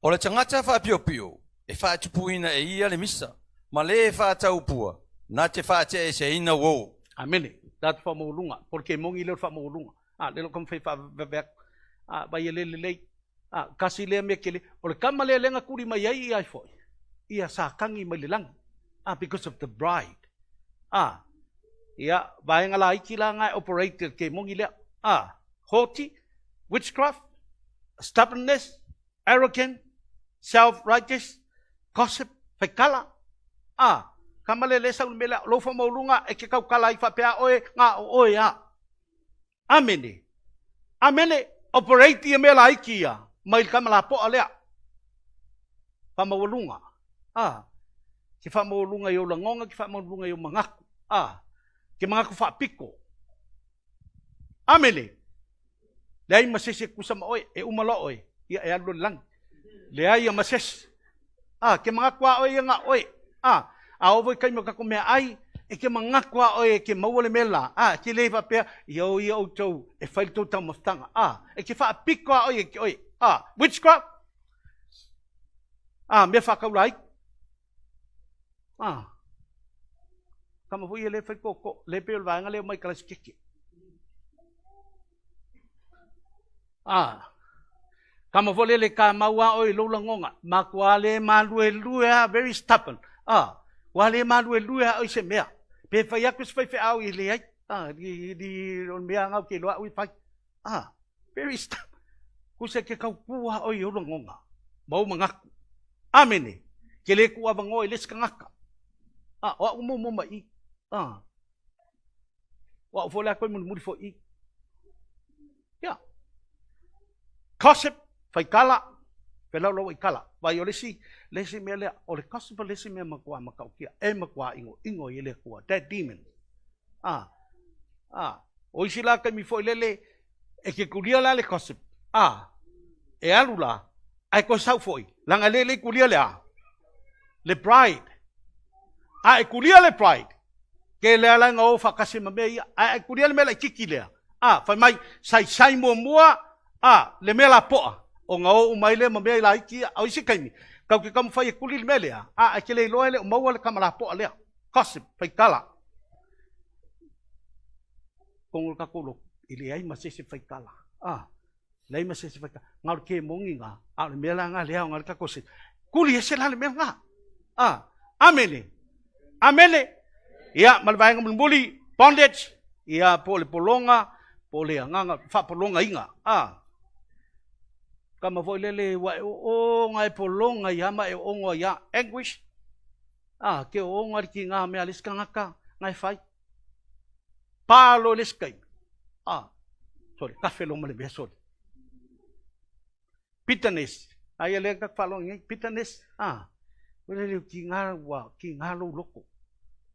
O le tagata faapiopio, e faatupuina e ia le misa, ma le e faataupua, na te faateaeseina uo. Amene. Tatou faamaualuga. Po o le kemoni lea o le faamaualuga. A, lea o lo o taumafai e faavave atu. A, vai e le lelei. A, kasi lea mea tele. O le tama lea lea na tuli mai ai ia foi, ia Satani mai le lagi. A, because of the bride. A, ia, vaega laiti la na e operate e le kemoni lea. A, haughty, witchcraft, stubbornness, arrogant, self-righteous, gossip, faikala. A, tama lea lea e sau i le mea lea, o lou faamaualuga e te tautala ai faapea oe, na o oe a. Amene. Amene. Operate ia mea laiti ia mai le tama lapoa lea. Faamaualuga. A, ke faamaualuga i ou lagona, ke faamaualuga i ou manatu. A, ke manatu faapito. Amene. Leai ma se isi e tutusa ma oe, e uma loa oe, ia e alu loa i le lagi. Leai ma se isi. A, ke manatu lava oe ia na o oe. A, a oo foi i taimi o tatou meaai, e ke manatu lava oe e ke maua le mea la, a, e ke le faapea, ia o ia outou e fai le tou taumafataga. A, e ke faapito lava oe ia te oe. A, witchcraft, a, mea faataulai. A, tama foi ia lea e fai tootoo, lea e pei o le vaega lea e omai i Karaisikeche. A, tama foi lea le kamau a oe i lou lagona, matua le maluelue a, very stubborn. A, ua le maluelue a oe i se mea. Pe fai atu se faifeau e leai. A, li, li, o le mea lava ou te iloa au e fai. A, very stubborn. Tusa e te tautu a oe i ou lagona ma ou manatu. Amene. Ke le tuuavanoa i le isi tagata. A, o au muamua mai i. A, o au foi le a toe mulimuli foi i. Ia. Gossip, faitala, felaulau i tala. Vai o le isi, le isi mea lea, o le gossip le isi mea matua matautia, e matua inoino ai e le Atua. That demon. A, a, o isi la taimi foi lele, e ke kulia la le gossip. A, e alu la, ae toe sau foi, leaga e le lelei kulia le a? Le pride. A e kulia le pride, ke lea la ina o faatasi ma mea ia, ae a e kulia le mea laitiiti lea, a, fai mai, saisai muamua, a, le mea lapoa, ona o uma ai lea ma mea laiti ia. A o isi taimi, tatou te taumafai e kuli le mea lea, a, ae te le iloa e le o maua le tama lapoa lea. Gossip, faitala. Totonu o le tatou lotu, e leai ma se isi e faitala. A, leai ma se isi e faitala. Na o le kemoni lena, a o le mea la lena lea aoga ai le tatou se. Kuli ese la le mea lena. A, amene. Amene. Ia, ma le vaega mulimuli, bondage, ia, po o le pologa, po o le agaga faapologaina. A, kama foi lele ua e ooga e pologa ai lava ma e oogo ai lava. Anguish, a, ke ooga le tiga mea a le isi tagata na e fai. Pa loa i le isi taimi. A, sole, kafe loa ma le mea sole. Bitterness, aia lea tatou faalogo nei, bitterness, a, ua lele tiga ua tiga lou loto.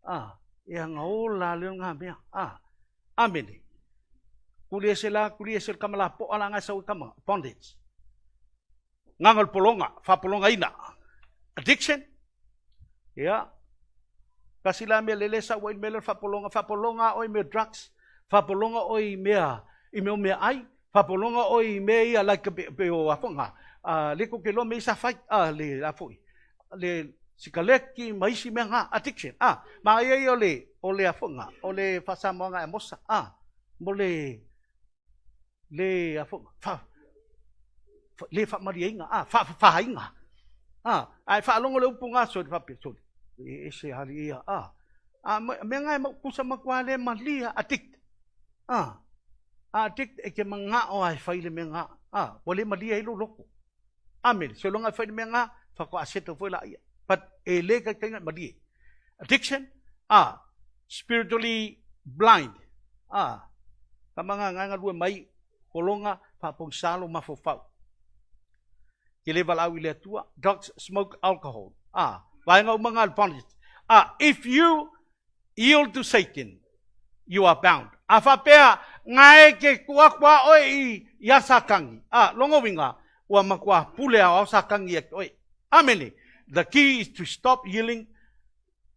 A, e aga ola lea o lena mea. A, amene. Kuli ese la, kuli ese le tama lapoa la na e sau e tama, bondage. Agaga o le pologa, faapologaina. Addiction, ia, tasi la mea lele sau ai le mea lea o le faapologa, faapologa oe i mea o drugs, faapologa oe i mea, i mea o meaai, faapologa oe i mea ia like pe, pe o a foi nga, le tou te iloa mea ia sa fai, a le a foi, le Sikaleki ma isi mea nga, addiction, a. Ma ia ia o le, o le afoga, o le faasamoaga e amosa, a. Mo le, le afoga, fa, le faamalieina, a, faafafaina, a. Ae faalogo le upu nga soli faapea, soli, e ese ali ia, a. A mea nga e mautusa matua le malia, addict, a. A addict e te manao lava e fai le mea nga, a. Ua le malie ai lou loto. Amene. Seiloga e fai le mea nga, faatoa settle foi laia. But e le taitaiga e malie. Addiction, a, spiritually blind. A, tama nga nga galue mai, pologa, faapogisā lou mafaufau. Ke le valaau i le Atua, drugs, smoke, alcohol. A, vaega uma nga le bondage. A, if you yield to Satan, you are bound. A faapea, nga e ke tuu atu a oe i, ia Satani. A, logo uiga, ua matua pule aoao Satani ia te oe. Amene. The key is to stop yielding,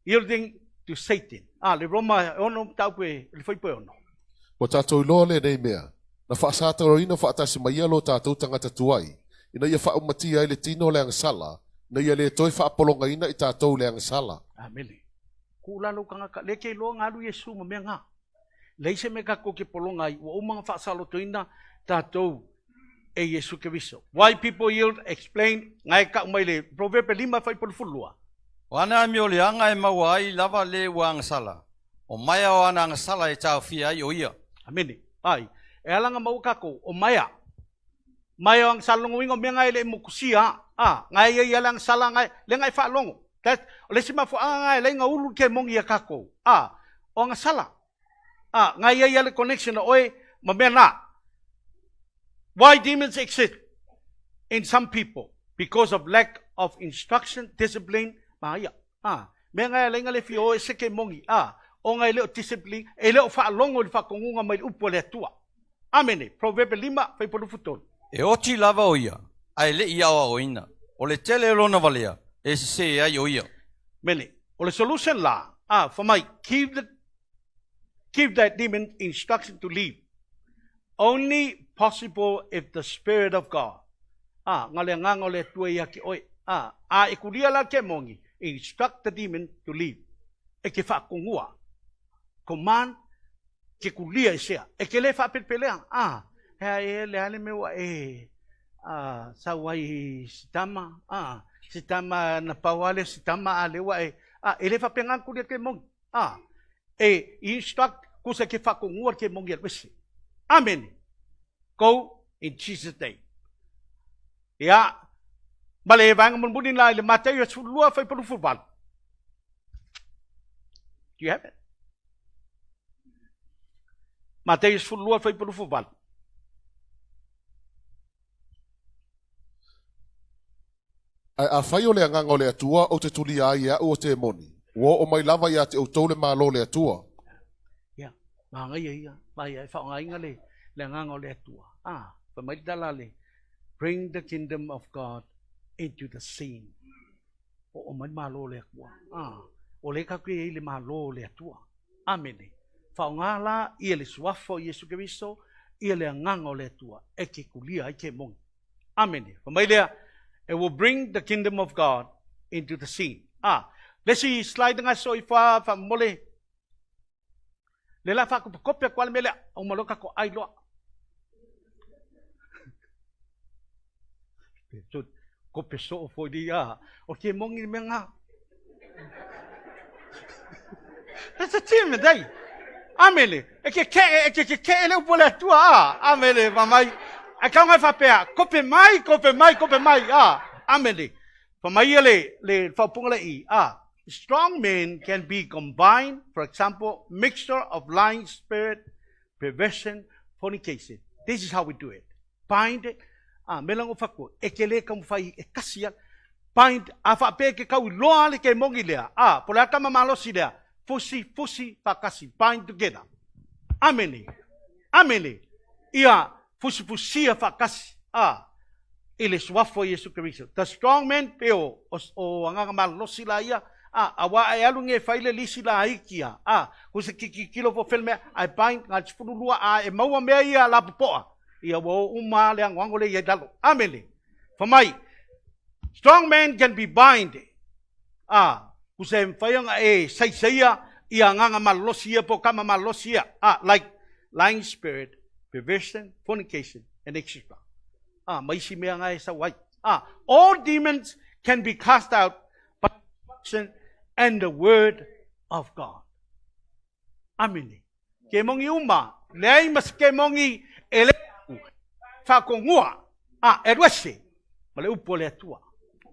yielding to Satan. A, le Roma e ono, mataupu e, le fuaiupu e ono. Ua tatou iloa lenei mea, na faasatauaina faatasi ma ia lo tatou tagata tuai, ina ia faaumatia ai le tino o le agasala, ina ia le toe faapologaina i tatou le agasala. Amene. Ku la lou tagata, lea ke iloa na alu Iesu ma mea na. Leai se mea tatou te pologa ai, ua uma ona faasalotoina tatou e Iesu Keriso. Why people yield, explain, na e kau mai le Proverbe 5 fuaiupu 12. O ana amioleaga e maua ai lava le ua agasala, o maea o ana agasala e taofia ai o ia. Amene. Ai, e ala na maua tatou, o maea. Maea o agasala lona uiga o mea na e le i motusia, a, na e iai lava le agasala na e, lea na e faalogo. That, o le isi mafuaaga na e alai na ulu le kemoni ia tatou, a, o agasala. A, na iai lava le connection o oe ma mea na. Why demons exist in some people? Because of lack of instruction, discipline, ma ia. A, mea na e alai na le fia o ese kemoni, a, ona e le o discipline, e le o faalogo i le faatonuga mai le upu a le Atua. Amene. Proverbe 5, fuaiupu 23. E oti lava o ia, ae le i aoaoina. O le tele o lona valea, e sesē ai o ia. Mene. O le solution la, a, fai mai, give the, give that demon instruction to leave. Only possible if the Spirit of God, a, na le Agaga o le Atua ia te oe, a, a e kulia la le kemoni, instruct the demon to leave. E te faatonua. Command ke kulia i sea. E ke le faapelepelea, a, hea e le a le mea ua e a, sau ai i si tama, a, si tama na pau lava lea si tama a le ua e, a, e le faapena na kulia kemoni, a, e instruct kusa ke faatonua le kemoni e alu ese. Amene. Go in Jesus name. Ia, ma le vaega mulimuli la i le Mataio 12 fuaiupu 28. Do you have it? Mataio 12 fuaiupu 28. Ae afai o le Agaga o le Atua ou te tulia ai e a'u o temoni, ua oo mai lava ia te outou le Malo o le Atua. Ia, manaia ia, mai e faaaogaina le, le Agaga o le Atua. Ah, fai mai le tala le, bring the kingdom of God into the scene. Oo mai le Malo o le Atua. Ah, o lea tatou te i ai i le Malo o le Atua. Amene. Faaaoga la ia le Suafa o Iesu Keriso, ia le Agaga o le Atua e te tulia ai kemoni. Amene. Fai mai lea, it will bring the kingdom of God into the scene. Ah, le isi slide nga so i fa faamomole. Le la faakopekope atu lava le mea lea, uma loa tatou ai loa. Kope soo foi li a, o kemoni le mea nga. That's a team today. Amene. E ke ke e ke ke ke le upu le Atua a. Amene fa mai. Ai kau ngai faapea, kope mai, kope mai, kope mai a. Amene. Fa mai ia le le faaupuga le i a. Strong men can be combined, for example, mixture of lying spirit, perversion, fornication. This is how we do it. Bind it. A, me lago fatu, e ke le taumafai e kasi ala. Bind, a faapea e ke kau i loa le kemoni lea. A, po o le a tama malosi lea, fusi, fusi, faatasi. Bind together. Amene. Amene. Ia fusifusia faatasi. A, i le Suafa o Iesu Keriso. The strong man, pe o, o, o agaga malolosi la ia, a, auā e alu nei e fai le lisi laiti ia, a, ko se kitikilo fo fele mea, ae bind, na o le 12, a e maua mea ia lapopoa, Ia ua o uma le agoago lea i ai lalo. Amene. Fai mai, strong man can be bind. A, kusa e mafai ona e saisaia ia agaga malolosi ia po o kama malolosi ia. A, like lying spirit, perversion, fornication, and etc. A, ma isi mea na e sau ai. A, all demons can be cast out by instruction and the word of God. Amene. Kemongi uma, leai ma se kemongi e le au, faakogua, a, e alu ese, ma le upu a le Atua.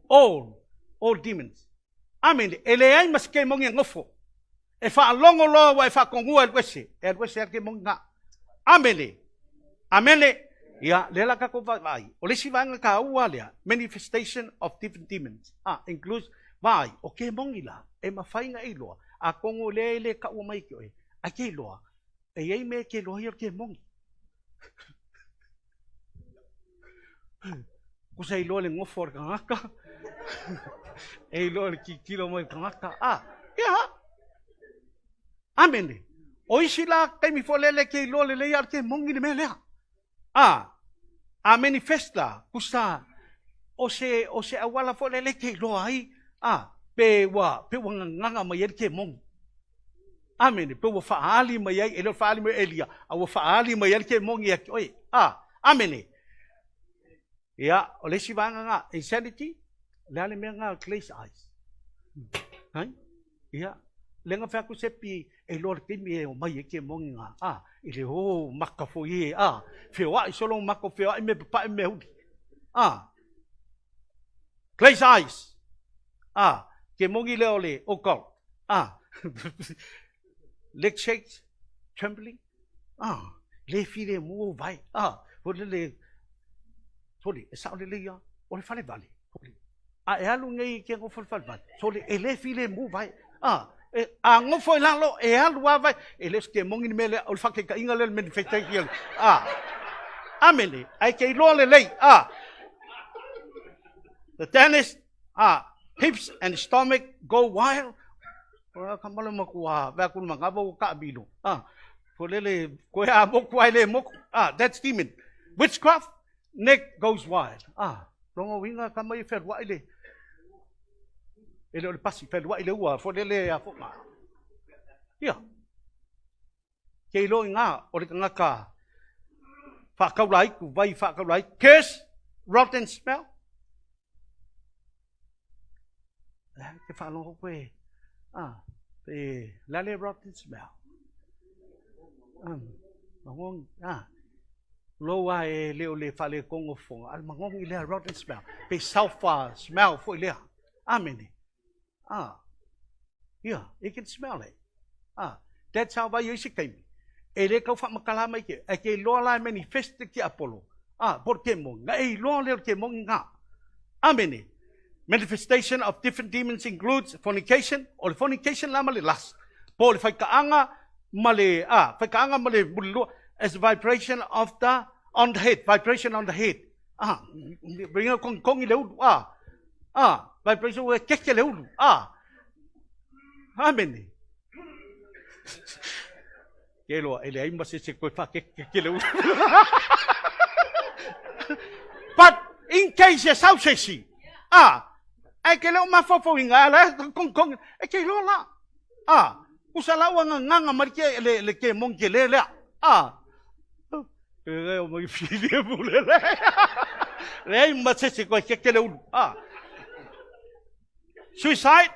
All demons. Amene. E leai ma se kemongi e nofo. E faalogo loa ua e faakogua e alu ese, e alu ese lava le kemongi lena. Amene. Amene. Ia, lea la tatou vaavaai. O le isi vaega taua lea, manifestation of different demons. A, includes, vaai, o kemongi la, e mafai ona e iloa, atonu o lea e le taua mai ia te oe, ae te iloa, e i ai mea e te iloa ai o le kemongi. Kusa e iloa le nofo a le tagata, e iloa le tilotilo mai o le tagata. A, ia, amene. O isi la taimi foi lele e te iloa lelei a o le kemongi le mea lea. A, a manifest la, kusa o se, o se auala foi lele e te iloa ai, a, pe ua, pe ua gagaga mai ai le kemongi. Amene, pe ua faaali mai ai, e le o le faaali mai o Elia, a ua faaali mai ai le kemongi ia te oe. A, amene. Ia, o le isi vaega lena, insanity, o le a le mea lena o le glaze eyes? Hai? Ia, lea na fai atu Sepi e iloa le taimi e omai ai kemongi na, a, i le o maka foi e, a, feoai solo maka, feoai mea papae mea uli. A, glaze eyes. A, kemongi lea o le occult. A, leg shakes, trembling. A, le filemu ou vae. A, foi lele, sole, e sao lelei lava, o le falevale. A e alu nei e te nofo i le falevale, sole, e le filemu vae. A, e, a nofo i lalo, e alu lava vae. E le o se kemongi le mea lea, o le faataitaiga lea o le manifestation. A, amene, ae te iloa lelei. A, the dentist, a, hips and stomach go wild. O ka mala matua, vea ku manava ua taamilo. A, foi lele, koe a moku ae le moku. A, that's demon. Witchcraft, neck goes wild. A, lona uiga ka mai e fealuai le, e le o le pasi, fealuai le ua, foi lele a fo ma. Ia, ke iloa i ngā, o le tagata faakaulaitu, vai faakaulaitu. Curse, rotten smell. Ke faalogo koe, ah, pe le a le rotten smell. Magogi, ah, lou a e le o le faaletonu o fofoga, a o le magogi lea rotten smell, pe sulfur smell foi lea. Amene. Ah, ia, you can smell it. Ah, that's how vai ai se taimi. E le tau faamatala mai ke, ae ke iloa la e manifest le tiapolo. Ah, po o le kemoni. Na e iloa lea o le kemoni lena. Amene. Manifestation of different demons includes fornication, o le fornication la ma le lust. Po o le faitaaga ma le, ah, faitaaga ma le mulilua as vibration of the, on the head, vibration on the head. Ah, ringa kongikongi le ulu, ah, ah, vibration ua keke le ulu, ah. Amene. Ke loa, e leai ma se se koe whakekeke le ulu. But, in case e sau se isi, ah, ae ke le o mafaufauina, a la kongikongi, e ke iloa la. Ah, kusa la ua gagaga mai le, le, le kemoni tele lea. Ah, E le o mai fili e pule le. Leai ma se se koe keke le ulu. Ah. Suicide,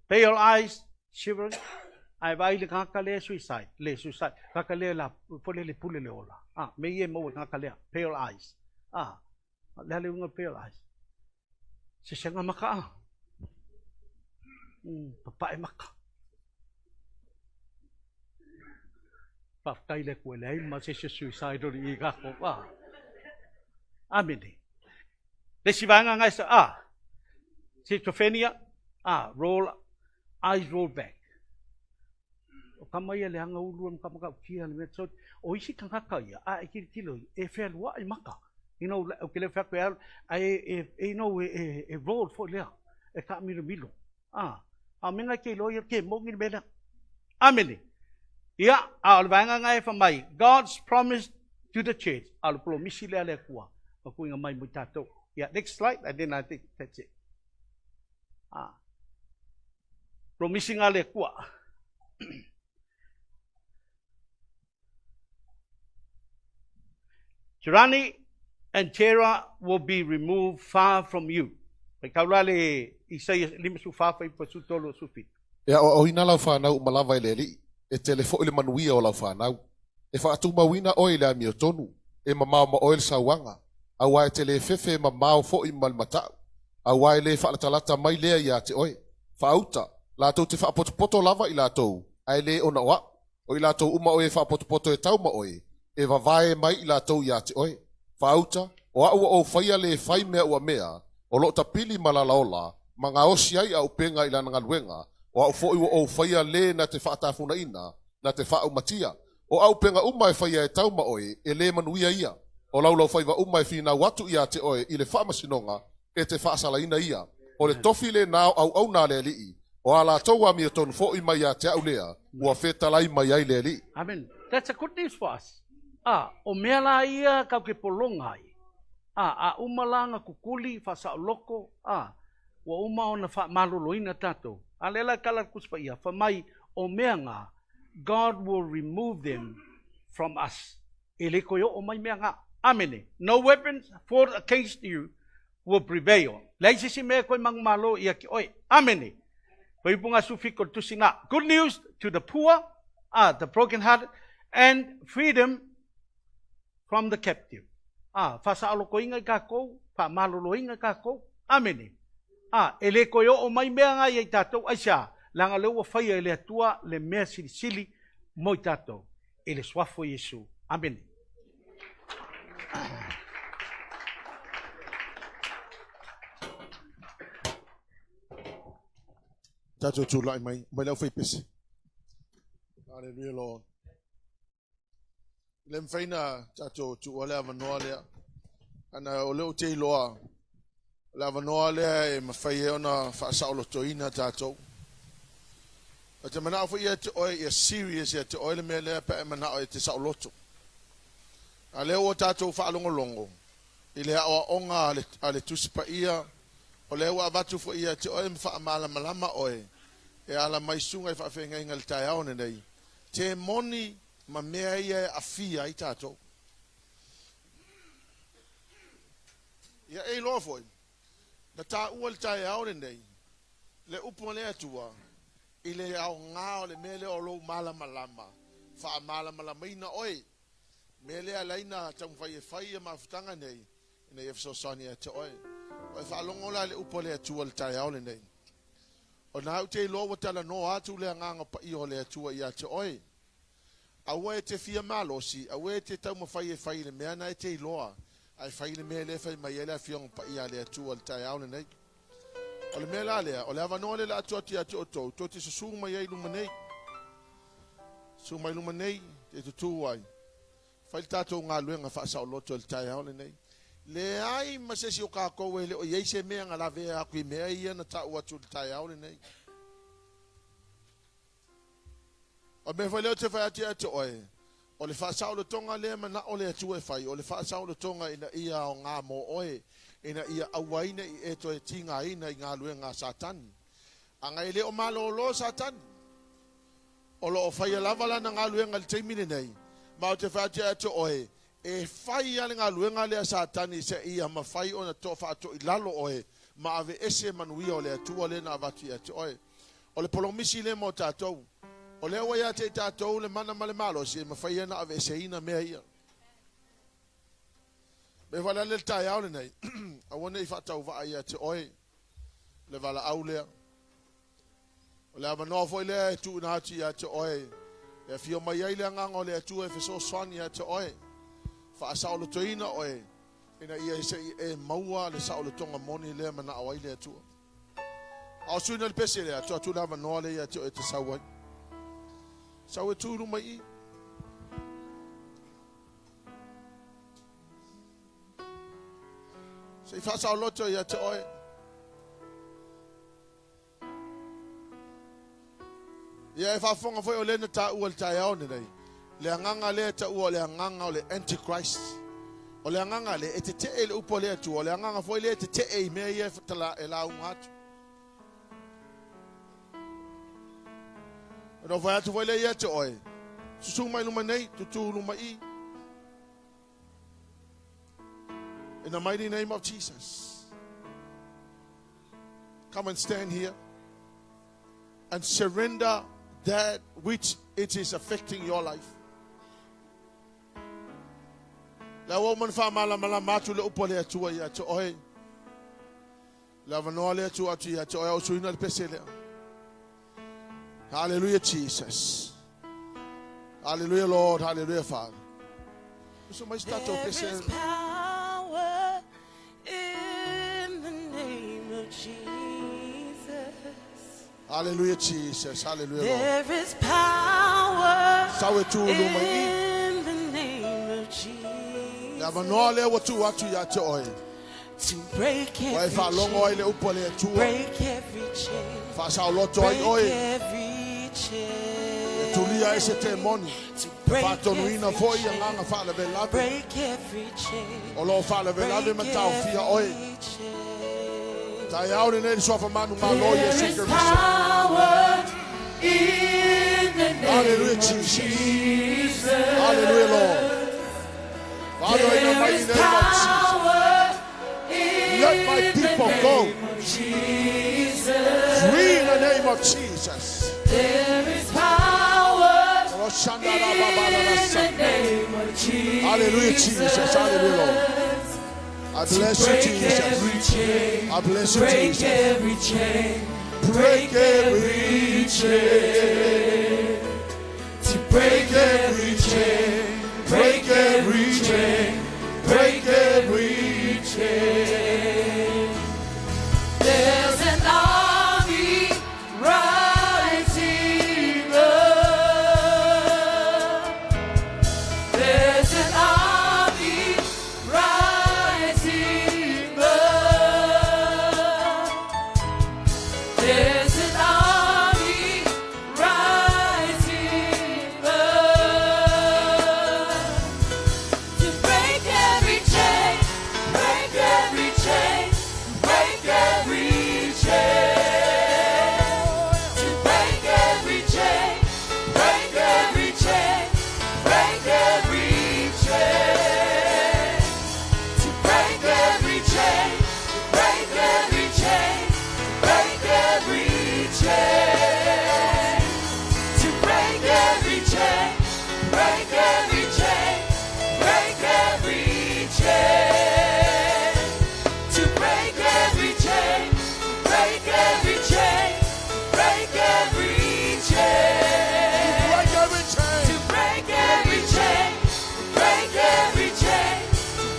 pale eyes, shivering. Ae vaai le tagata lea suicide, le suicide. Tagata lea la, foi lele pule le ola. Ah, me ia e maua i tagata lea, pale eyes. Ah, le a le uiga o le pale eyes? Sesega maka a. Papae maka. Faafetai le Atua e leai ma se isi o suicide o le i kako. Ah. Amene. Le isi vaega na e sa, ah. Schizophrenia, ah, roll, eyes roll back. O tama ia leaga ulu e makamakautia le mea so, o isi tagata ia, a e tilotilo i, e fealuai maka. You know, ou te le fai atu e alu, ae e, e, you know, e, e, e roll foi lea, e taamilomilo. Ah, a o mea na e te iloa ia, ke moni le mea lea. Amene. Ia, a o le vaega na e fai mai, God's promise to the church, a o le polomisi lea a le Atua, ma tuuina mai mo i tatou. Ia, next slide, and then I think that's it. Ah. Promisiga a le Atua. Tyranny and terror will be removed far from you. Faitau la le Isaia 54 fuaiupu 13 17. E aoaoina lau fanau uma lava e le Alii, e tele foi le manuia o lau fanau. E faatumauina oe i le amiotonu, e mamao ma oe le sauaga, auā e te le fefe e mamao foi ma le mata'u, auā e le faalatalata mai lea iā te oe. Faauta, latou te faapotopoto lava i latou, ae lē ona o a'u. O i latou uma o e faapotopoto e tau ma oe, e vavae mai i latou iā te oe. Faauta, o a'u ua ou faia lē fai mea ua mea, o lo'o tapili ma lalaola, ma gaosi ai a'upega i lana galuega, o a'u foi ua ou faia lē na te faatafunaina, na te faaumatia. O a'upega uma e faia e tau ma oe, e lē manuia ia. O laulaufaiva uma e finau atu iā te oe i le faamasinoga, e te faasalaina ia. O le tofi lenā o auauna a le Alii, o a latou amiotonu foi mai iā te a'u lea, ua fetalai mai ai le Alii. Amen. That's a good news for us. A, o mea la ia tatou te pologa ai. A, a uma la ona tutuli, faasaoloko, a, ua uma ona faamaloloina tatou. A lea la e tala le Tusi Paia, fai mai, o mea na, God will remove them from us. E le toe oo mai mea na. Amene. No weapons formed against you will prevail. Leai se isi mea e toe manumalo ia te oe. Amene. Fuaiupu 17 o le tusi na. Good news to the poor, the broken hearted, and freedom from the captive. A, faasaolotoina i tatou, faamaloloina i tatou. Amene. A, e le toe oo mai mea na ia i tatou, aisea? Leaga o lea ua faia e le Atua le mea silisili mo i tatou, i le suafa o Iesu. Amene. Tatou tulai mai, mai le aufaipese. Hallelujah, Lord. Le mafai na tatou tuua le avanoa lea. Ana o lea ou te iloa, o le avanoa lea e mafai ai ona faasaolotoina tatou. Ou te manao foi ia te oe, ia serious ia te oe le mea lea pe a e manao e te saoloto. A lea ua tatou faalogologo i le aoaoga a le, a le Tusi Paia, o lea ua avatu foi ia te oe ma faamalamalama oe e ala mai susuga i faafeagaiga i le taeao lenei, te moni ma mea ia e aafia ai tatou. Ia e iloa foi, na taua i le taeao lenei le upu a le Atua i le aoga o le mea lea o lou malamalama, faamalamalamaina oe. Mea lea e ala ai na taumafai e fai ia mafutaga nei, ina ia fesoasoani ia te oe. Ua e faalogo la i le upu a le Atua i le taeao lenei. O na ou te iloa ua talanoa atu le Agaga Paia o le Atua ia te oe. Aua e te fia malosi, aua e te taumafai e fai i le mea na e te iloa, ae fai i le mea lea e fai mai ai le Afioga Paia a le Atua i le taeao lenei. O le mea la lea, o le avanoa lea o le a tuu atu ia te outou, tou te susū mai ai i luma nei. Susu mai luma nei, te tutū ai. Fai le tatou galuega faasaoloto i le taeao lenei. Leai ma se isi o kākou e le o i ai se mea na lavea atu i mea ia na taua atu i le taeao lenei. O le mea foi lea ou te fai atu ia te oe, o le faasaolotoga lea e manao le Atua e fai, o le faasaolotoga ina ia aoga mo oe, ina ia aua ai ne i e toe tigaina i galuega a Satani. Aga e le o malolo Satani. O lo o faia lava lana galuega i le taimi lenei, ma ou te fai atu ia te oe, e fai lava le galuega lea a Satani seia mafai ona faatoilalo oe ma aveese manuia o le Atua lea na avatu ia te oe. O le polomisi lea mo tatou. O lea ua ia te i tatou le mana ma le malosi e mafai ai ona aveeseina mea ia. Mea foi la le taeao lenei, aua ne i faatauvaa ia te oe le valaau lea. O le avanoa foi lea e tuuina atu ia te oe, e afio mai ai le Agaga o le Atua e fesoasoani ia te oe, faasaolotoina oe, ina ia se i e maua le saolotoga moni lea e manao ai le Atua. A o suina le pese lea, tuu atu le avanoa lea ia te oe e te sau ai. Sau e tu i luma i i. Se i faasaoloto ia te oe. Ia e faafofoga foi o lea na taua i le taeao lenei, le agaga lea e taua o le agaga o le Antichrist. O le agaga lea e tetee i le upu a le Atua, o le agaga foi lea e tetee i mea ia e lauga atu. Ona ou fai atu foi lea ia te oe, Susu mai luma nei, tutū luma i. In the mighty name of Jesus. Come and stand here and surrender that which it is affecting your life. Le ua uma ona faamalamalama atu le upu a le Atua ia te oe. Le avanoa lea tuu atu ia te oe au suina le pese lea. Hallelujah, Jesus. Hallelujah, Lord. Hallelujah, Father. Uso mai se tatou There pese. is power in the name of Jesus. Hallelujah, Jesus. Hallelujah, Lord. There is power Sau e tū luma i. in the name of Le Jesus avanoa lea ua tuu atu ia te oe. to break Ua e every faalogo ai chain, le upu a le Atua. break every chain, Faasaoloto ai break oe. every E chain, tulia ai se temoni. to E break faatonuina every foi chain, agaga faalavelave. break every chain, O lo o faalavelave break ma taofia oe. every chain. Taeao lenei le suafa manumalo There Iesu is Keriso. power in the name Hallelujah, of Jesus. Jesus. Hallelujah, Lord. Father, in the There mighty is name of Jesus, power in let my the people go name of Jesus. free in the name of Jesus. There is power in the name of Jesus. Hallelujah, Jesus. Hallelujah, Lord. I bless you, Break Jesus. every chain. I bless you, Break Jesus. every chain. Break every chain. To break every chain. Break every chain. Break every chain. There's an army rising up. There's an army rising up. There's an army rising up to break every chain, break every chain, break every chain. To break every chain, break every chain, break every chain. To break every chain, break every chain, break every chain. To break every chain, break every chain, break every chain. To break every chain, break every chain, break every chain. Break every chain. To break every chain, break every chain, break every chain.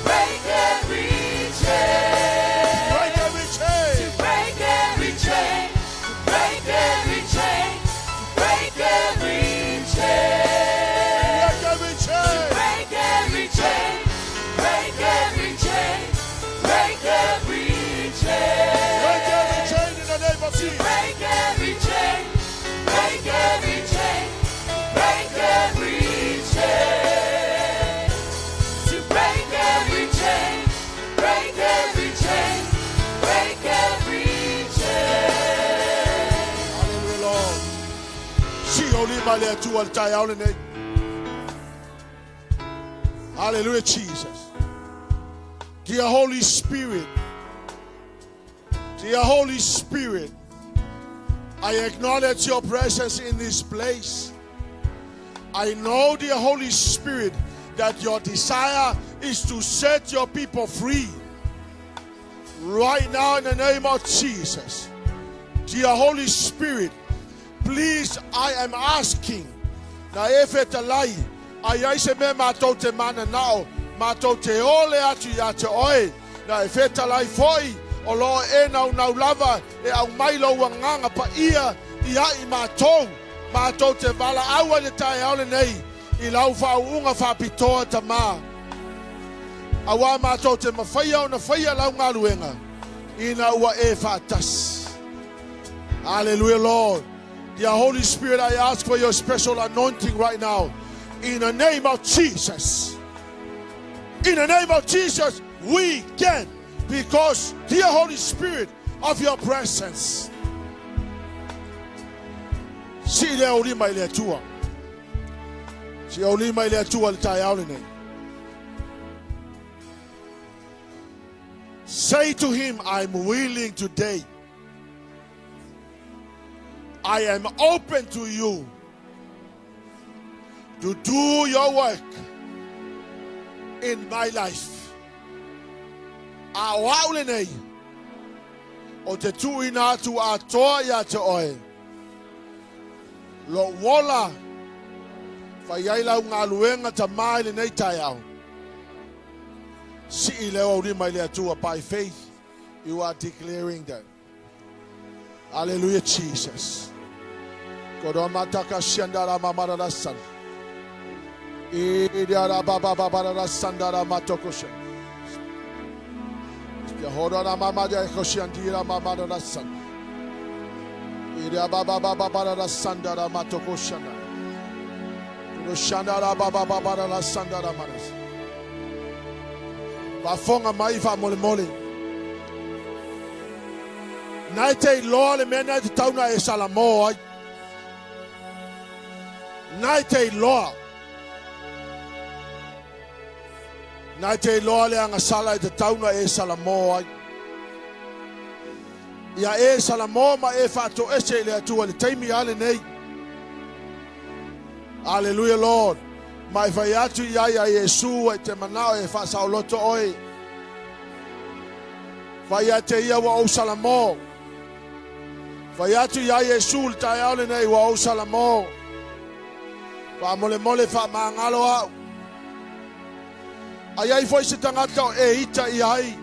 Break every chain. To break every chain, break every chain, break every chain. Break every chain. Break every chain, break every chain, break every chain. Break every chain in the name of Jesus. Break every chain, break every chain, break every chain. To break every chain, break every chain, break every chain. Hallelujah, Lord. Si o lima le Atua le taeao lenei. Hallelujah, Jesus. Dear Holy Spirit, dear Holy Spirit, I acknowledge your presence in this place. I know, dear Holy Spirit, that your desire is to set your people free. Right now, in the name of Jesus. Dear Holy Spirit, please, I am asking. Na e fetalai, a i ai se mea matou te mananao, matou te ole atu ia te oe, na e fetalai foi, o lo e naunau lava, e aumai lou agaga paia, ia i matou, matou te valaau ai le taeao lenei, i lau faauuga faapitoa Tamā. Auā matou te mafaia ona faia lau galuega, ina ua e faatasi. Hallelujah, Lord. Dear Holy Spirit, I ask for your special anointing right now. In the name of Jesus. In the name of Jesus, we can. Because, dear Holy Spirit, of your presence. Sii le au lima i le Atua. Sii au lima i le Atua i le taeao lenei. Say to him, I'm willing today. I am open to you to do your work in my life. A o au lenei, o te tuuina atu atoa ia te oe. Lou ola, fai ai lau galuega Tamā i lenei taeao. Sii le au lima i le Atua by faith. You are declaring that. Hallelujah, Jesus. Kodomataka shandara mamarara san. Idiara baba babara sandara matokosha. Yahorara mamada koshandira mamarara san. Idia baba babara sandara matokoshana. Shandara baba babara sandara maras. Faafofoga mai faamolemole. Na e te iloa le mea na e tatau ona e salamo ai. Na e te iloa. Na e te iloa le agasala e tatau ona e salamo ai. Ia e salamo ma e faatoese i le Atua i le taimi a lenei. Hallelujah Lord. Ma e fai atu i ai a Iesu e te manao e faasaoloto oe. Fai ia te ia ua ou salamo. Fai atu iā Iesu i le taeao lenei ua ou salamo. Faamolemole faamagalo au. A i ai foi se tagata o e ita i ai,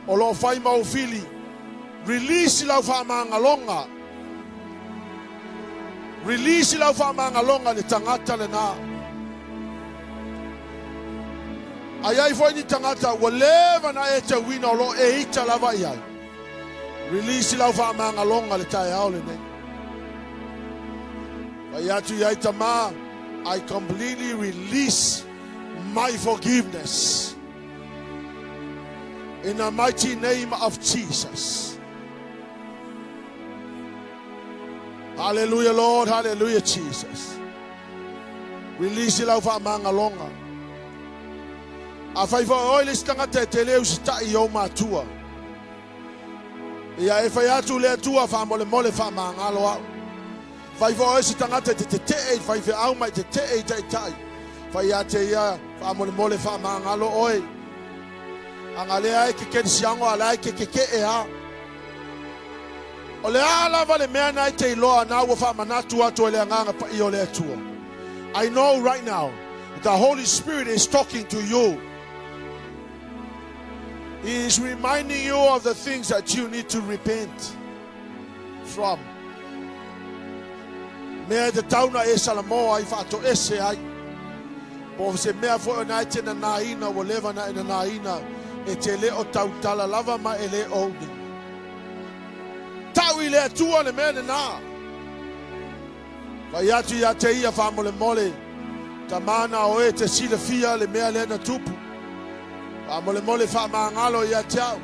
o lo o fai ma ou fili, release lau faamagaloga. Release lau faamagaloga i le tagata lena. A i ai foi ni tagata ua leva na e tauina o lo o e ita lava i ai, release lau faamagaloga i le taeao lenei. Fai atu i ai Tamā, I completely release my forgiveness. In the mighty name of Jesus. Hallelujah, Lord. Hallelujah, Jesus. Release lau faamagaloga. Afai foi o oe le isi tagata e te le usitai i ou matua. Ia e fai atu le Atua faamolemole faamagalo au. Fai foi o oe se tagata e te tetee i faifeau ma e tetee i taitai. Fai ia te ia faamolemole faamagalo oe. Aga lea e ke kerisiano a la e ke keke'e a. O le a lava le mea na e te iloa na ua faamanatu atu e le Agaga Paia o le Atua. I know right now the Holy Spirit is talking to you. He is reminding you of the things that you need to repent from. Mea e tatau na e salamo ai faatoese ai. Po o se mea foi o na e te nanaina ua leva na e nanaina e te le o tautala lava ma e le o uni. Tau i le Atua le mea lena. Fai atu ia te ia faamolemole, Tamā na o e te silafia le mea lea na tupu. Faamolemole faamagalo ia te au.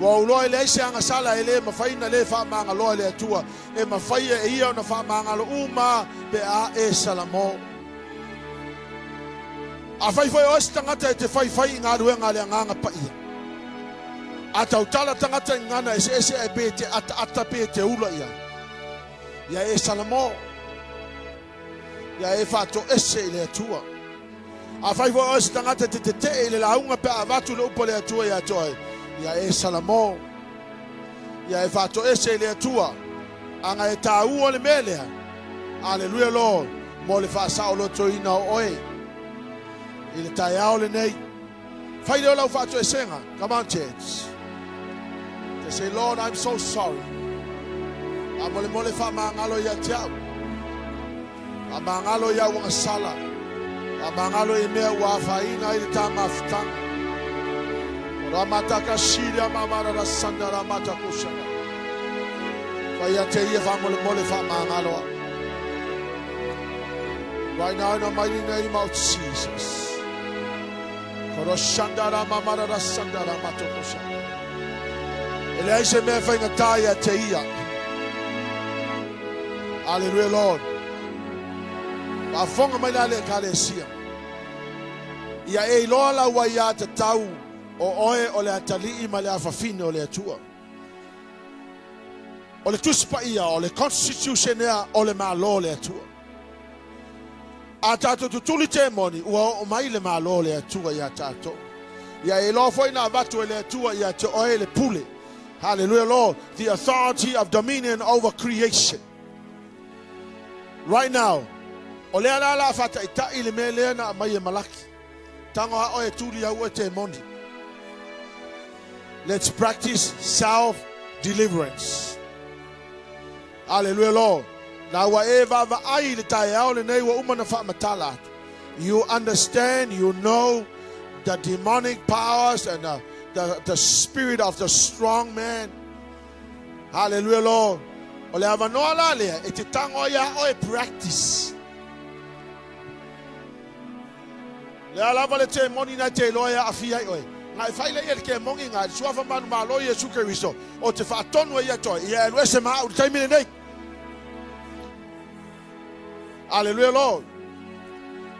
Ua ou loa e leai se agasala e le mafai na le faamagaloa e le Atua, e mafai e ia ona faamagalo uma pe a e salamo. Afai foi o oe se tagata e te faifai i galuega a le Agaga Paia, a tautala tagata i gagana eseese ae pe te ataata pe te ula i ai, ia e salamo, ia e faatoese i le Atua. Afai foi o oe se tagata e te tetee i le lauga pe a avatu le upu a le Atua ia te oe, ia e salamo, ia e faatoese i le Atua. Aga e tāua le mea lea. Aleluia Lord, mo le faasaolotoina o oe i le taeao lenei. Fai lea o lau faatoesega. Come on, church. Just say, Lord, I'm so sorry. Faamolemole faamagalo ia te au. Faamagalo i au agasala. Faamagalo i mea ua afaina ai le ta mafutaga. O ramataka siria mamarara sanda ramata kosana. Fai ia te ia faamolemole faamagalo au. Right now in the mighty name of Jesus. Koro shandara mamarara sandara matokosha. E leai se mea faigata ia te ia. Hallelujah, Lord. Faafofoga mai la le Ekalesia. Ia e iloa lau aiatatau o oe o le atalii ma le afafine o le Atua. O le Tusi Paia, o le Constitution ea o le Malo o le Atua. A tatou tutuli temoni, ua oo mai le Malo o le Atua iā tatou. Ia e iloa foi na avatu e le Atua ia te oe le pule. Hallelujah, Lord. The authority of dominion over creation. Right now, o lea la o le a faataitai le mea lea na aumai e Malaki. Tago lava oe e tuli au oe temoni. Let's practice self deliverance. Hallelujah, Lord. Na ua e vaavaai i le taeao lenei ua uma na faamatala atu. You understand, you know the demonic powers and the spirit of the strong man. Hallelujah, Lord. O le avanoa la lea e te tago ai iā oe practice. Le a lava le temoni na e te iloa e aafia ai oe. Na e fai lea ia le kemoni na e le suafa manumalo Iesu Keriso o te faatonu ai ia te oe, ia e alu ese ma au i le taimi lenei. Hallelujah, Lord.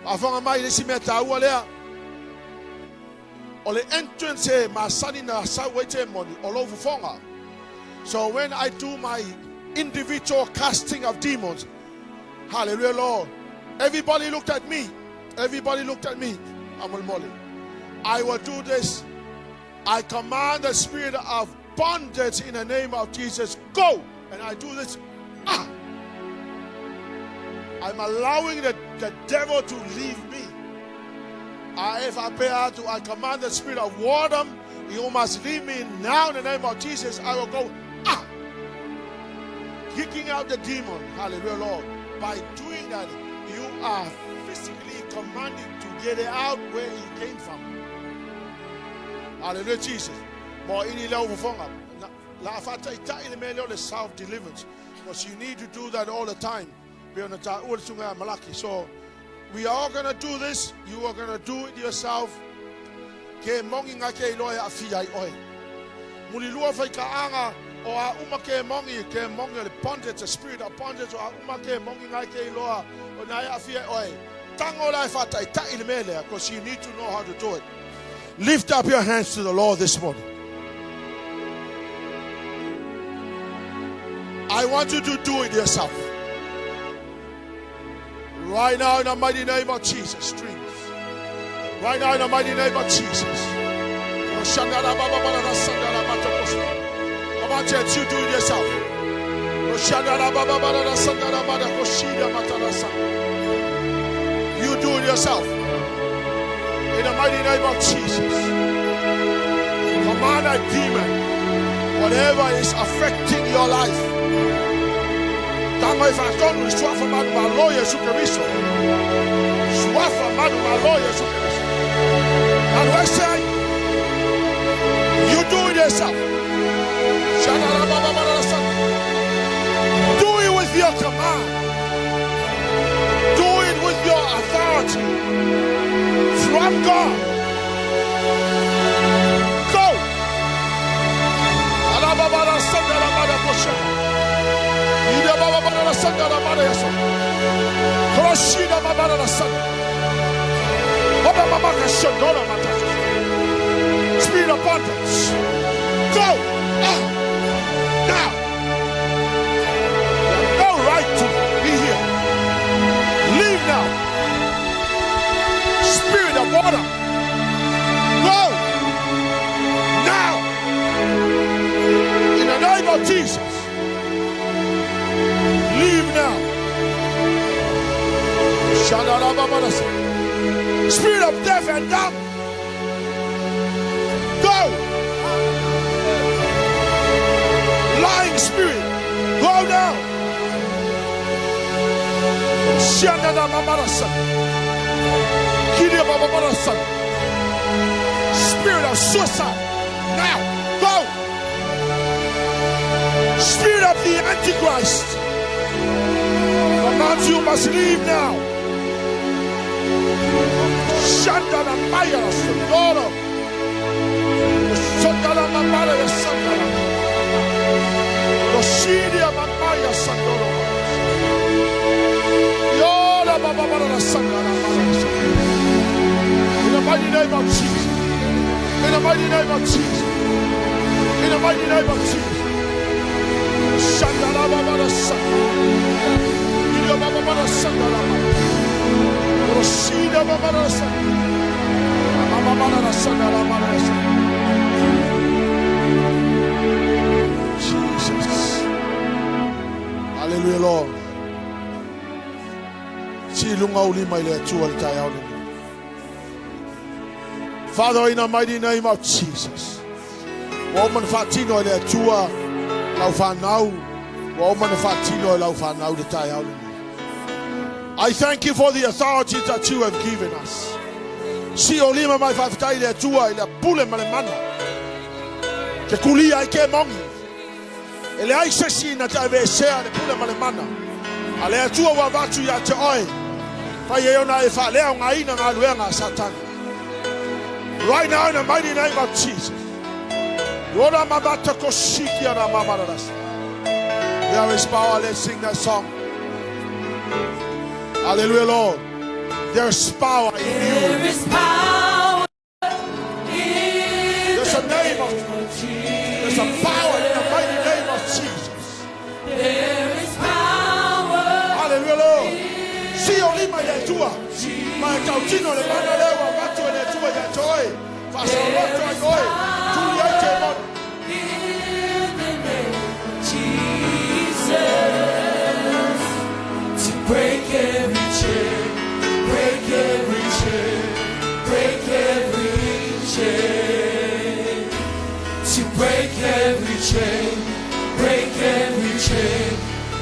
Faafofoga mai le isi mea taua lea. O le entrance e masani na sau ai temoni o lou fofoga. So when I do my individual casting of demons, hallelujah, Lord, everybody looked at me. Everybody looked at me. Amolemole. I will do this. I command the spirit of bondage in the name of Jesus. Go! And I do this. Ah! I'm allowing the devil to leave me. A e faapea atu, I command the spirit of whoredom, you must leave me now in the name of Jesus. I will go, ah! Kicking out the demon. Hallelujah, Lord. By doing that, you are physically commanding to get it out where it came from. Hallelujah, Jesus. Mo ini leo fofoga. La faataitai le mea lea o le self deliverance. Because you need to do that all the time. Pe ona taua le susuga ia Malaki. So we are all gonna do this. You are gonna do it yourself. Ke mongi nga ke iloa e aafia ai oe. Mulilua faikaaga o a uma ke mongi, ke mongi o le bondage, the spirit of bondage, o a uma ke mongi nga ke iloa o na e aafia ai oe. Tago la e faataitai le mea lea, because you need to know how to do it. Lift up your hands to the Lord this morning. I want you to do it yourself. Right now, in the mighty name of Jesus, streams. Right now, in the mighty name of Jesus. Come on, church, you do it yourself. You do it yourself. In the mighty name of Jesus. Command that demon, whatever is affecting your life. Tago e faatonu i suafa manumalo Iesu Keriso. Suafa manumalo Iesu Keriso. Alu ese ai. You do it yourself. Do it with your command. Do it with your authority from God. Go. Spirit of bondage. Go. Ah. Now. You have no right to be here. Leave now. Spirit of water. Go. Now. In the name of Jesus. Leave now. Spirit of death and dumb. Go. Lying spirit. Go now. Spirit of suicide. Now. Go. Spirit of the Antichrist. Command you must leave now. Shandala Maya Sundoro. Sundala Mamara Sandala. Roshidia Mamaya Sandoro. In the mighty name of Jesus. In the mighty name of Jesus. In the mighty name of Jesus. Jesus. Hallelujah, Lord. Si lunga uli mai le atua le taeao lenei. Father, in the mighty name of Jesus. Ua uma ona faatino e le Atua lau fanau. Ua uma ona faatino e lau fanau le taeao lenei. I thank you for the authority that you have given us. Si o lima mai faafetai le Atua i le pule ma le mana. Ke kulia ai ke mongi. E le ai se si na te aveesea le pule ma le mana. A le Atua ua avatu ia te oe. Fai e ona e faaleaogaina galuega a Satani. Right now, in the mighty name of Jesus. Ora mamata kosiki ana mamararasa. There is power. Let's sing that song. Hallelujah, Lord. There's power in you. There is power in There's a the name of name of There's a power in the mighty name of Jesus. There is power Hallelujah, Lord. Si o lima i le Atua. Ma e tautino le mana lea ua avatu e le Atua ia te oe. Faasaoloto ai oe. Tuli ai te moni. in the name of Jesus to break every chain, break every chain, break every chain, to break every chain, break every chain,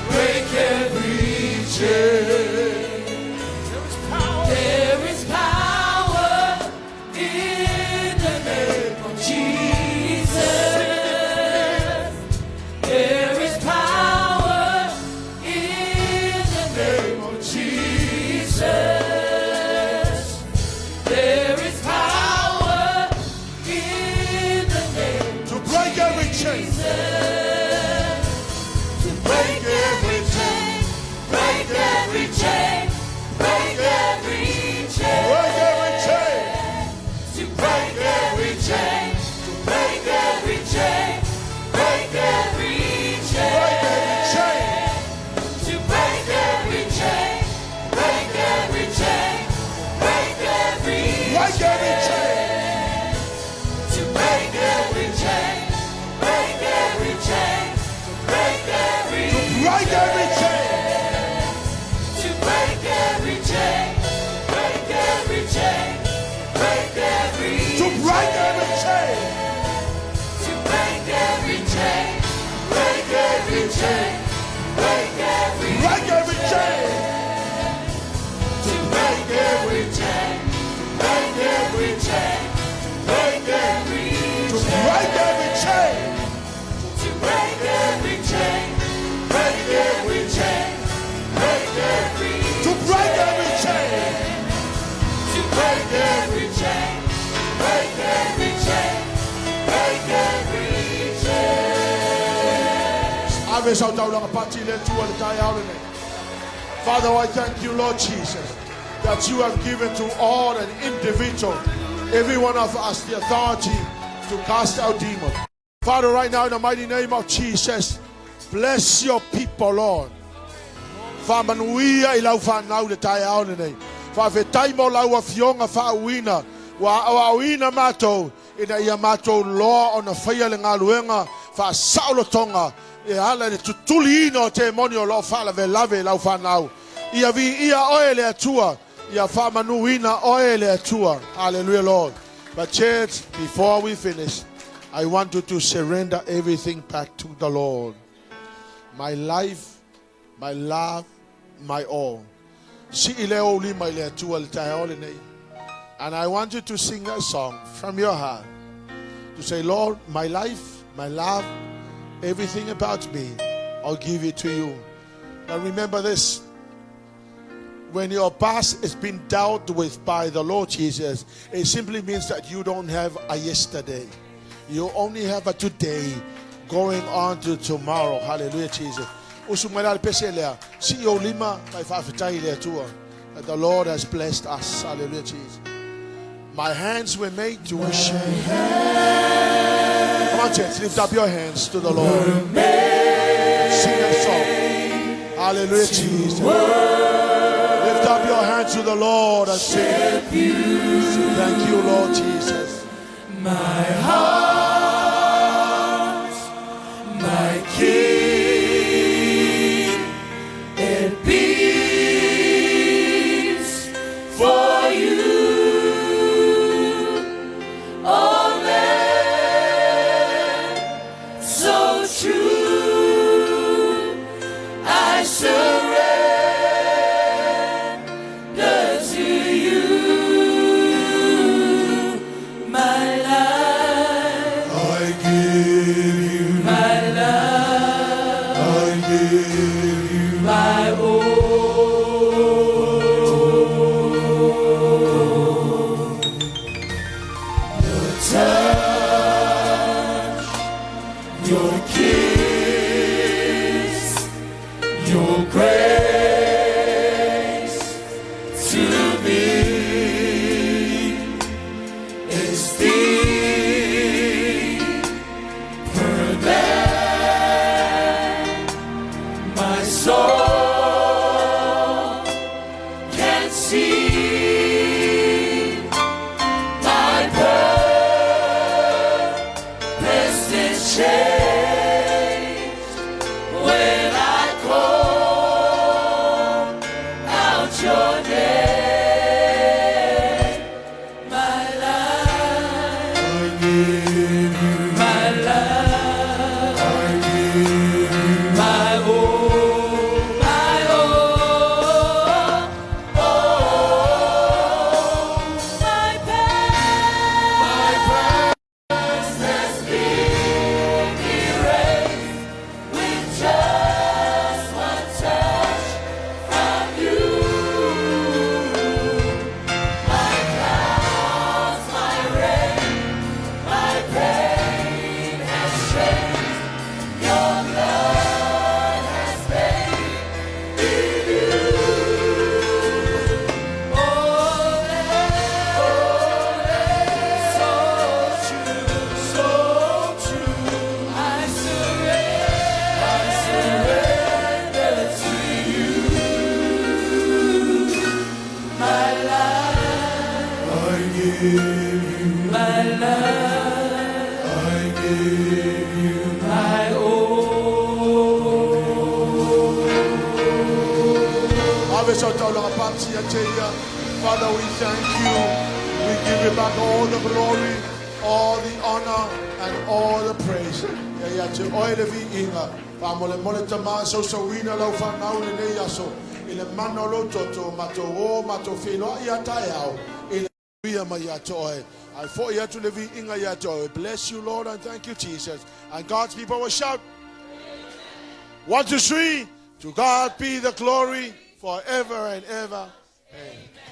break every chain. There is power in the name of Jesus. There is power in the name of Jesus. There is power in the name To break every chain. to break every chain, break every chain, break every chain. Break every chain. To break every chain, to break every chain, break every chain. Break every chain. To break every chain, break every chain, break every Break every chain. To break every chain, break every chain, break every Break every chain. To break every chain, break every chain, break every To break every chain. To break every chain, break every chain, break every Break every chain. To break every chain, break every chain, break every To break every chain. To break every chain, break every chain, break every To break every chain. To break every chain, break every chain, break every chain. Ave sau taulaga pati le Atua le taeao lenei. Father, I thank you, Lord Jesus, that you have given to all an individual, every one of us, the authority to cast out demons. Father, right now, in the mighty name of Jesus, bless your people, Lord. Faamanuia i lau fanau le taeao lenei. Faafetai mo lau afioga faauuina. Ua aoaoina matou ina ia matou loa ona faia le galuega faasaolotoga e ala i le tutuliina o temoni o loo faalavelave i lau fanau. Ia viia oe le Atua. Ia faamanuina oe le Atua. Hallelujah, Lord. But church, before we finish, I want you to surrender everything back to the Lord. My life, my love, my all. Sii lea o lima i le Atua le taeao lenei. And I want you to sing that song from your heart. To say, Lord, my life, my love, everything about me, I'll give it to you. Now remember this. When your past has been dealt with by the Lord Jesus, it simply means that you don't have a yesterday. You only have a today going on to tomorrow. Hallelujah, Jesus. Usu mai la le pese lea. Si o lima, mai faafetai le Atua. that the Lord has blessed us. Hallelujah, Jesus. My hands were made to worship. Come on, church, lift up your hands to the Lord. Sing a song. Hallelujah, Jesus. Lift up your hands to the Lord and sing. Thank you, Lord Jesus. My heart, my King, it beats for you. Oh, Lamb, so true, I surrender to you my life. I give you, My love, I give you my all. Your touch, your kiss, your grace to me is deeper than my soul can see. My purpose is changed when I call out your name. My life, I give you, my life. I give you My all, my all, all, my past, has been erased with just one touch from you. My clouds, my rain, my pain has changed. Your blood has made me new. Oh, so true, so true. I surrender to you. My life, I give you, my life, I give you my all. Father, we thank you. We give you back all the glory, all the honor, and all the praise. Ia ia te oe le viiga. Faamolemole tama sausauina lau fanau lenei aso. I le mana o lou toto, matou o, matou feiloai ia taeao. I le ia mai ia te oe. Ai foi atu le viiga ia te oe. Bless you, Lord, and thank you, Jesus. And God's people will shout. 1, 2, 3. To God be the glory forever and ever. Amen.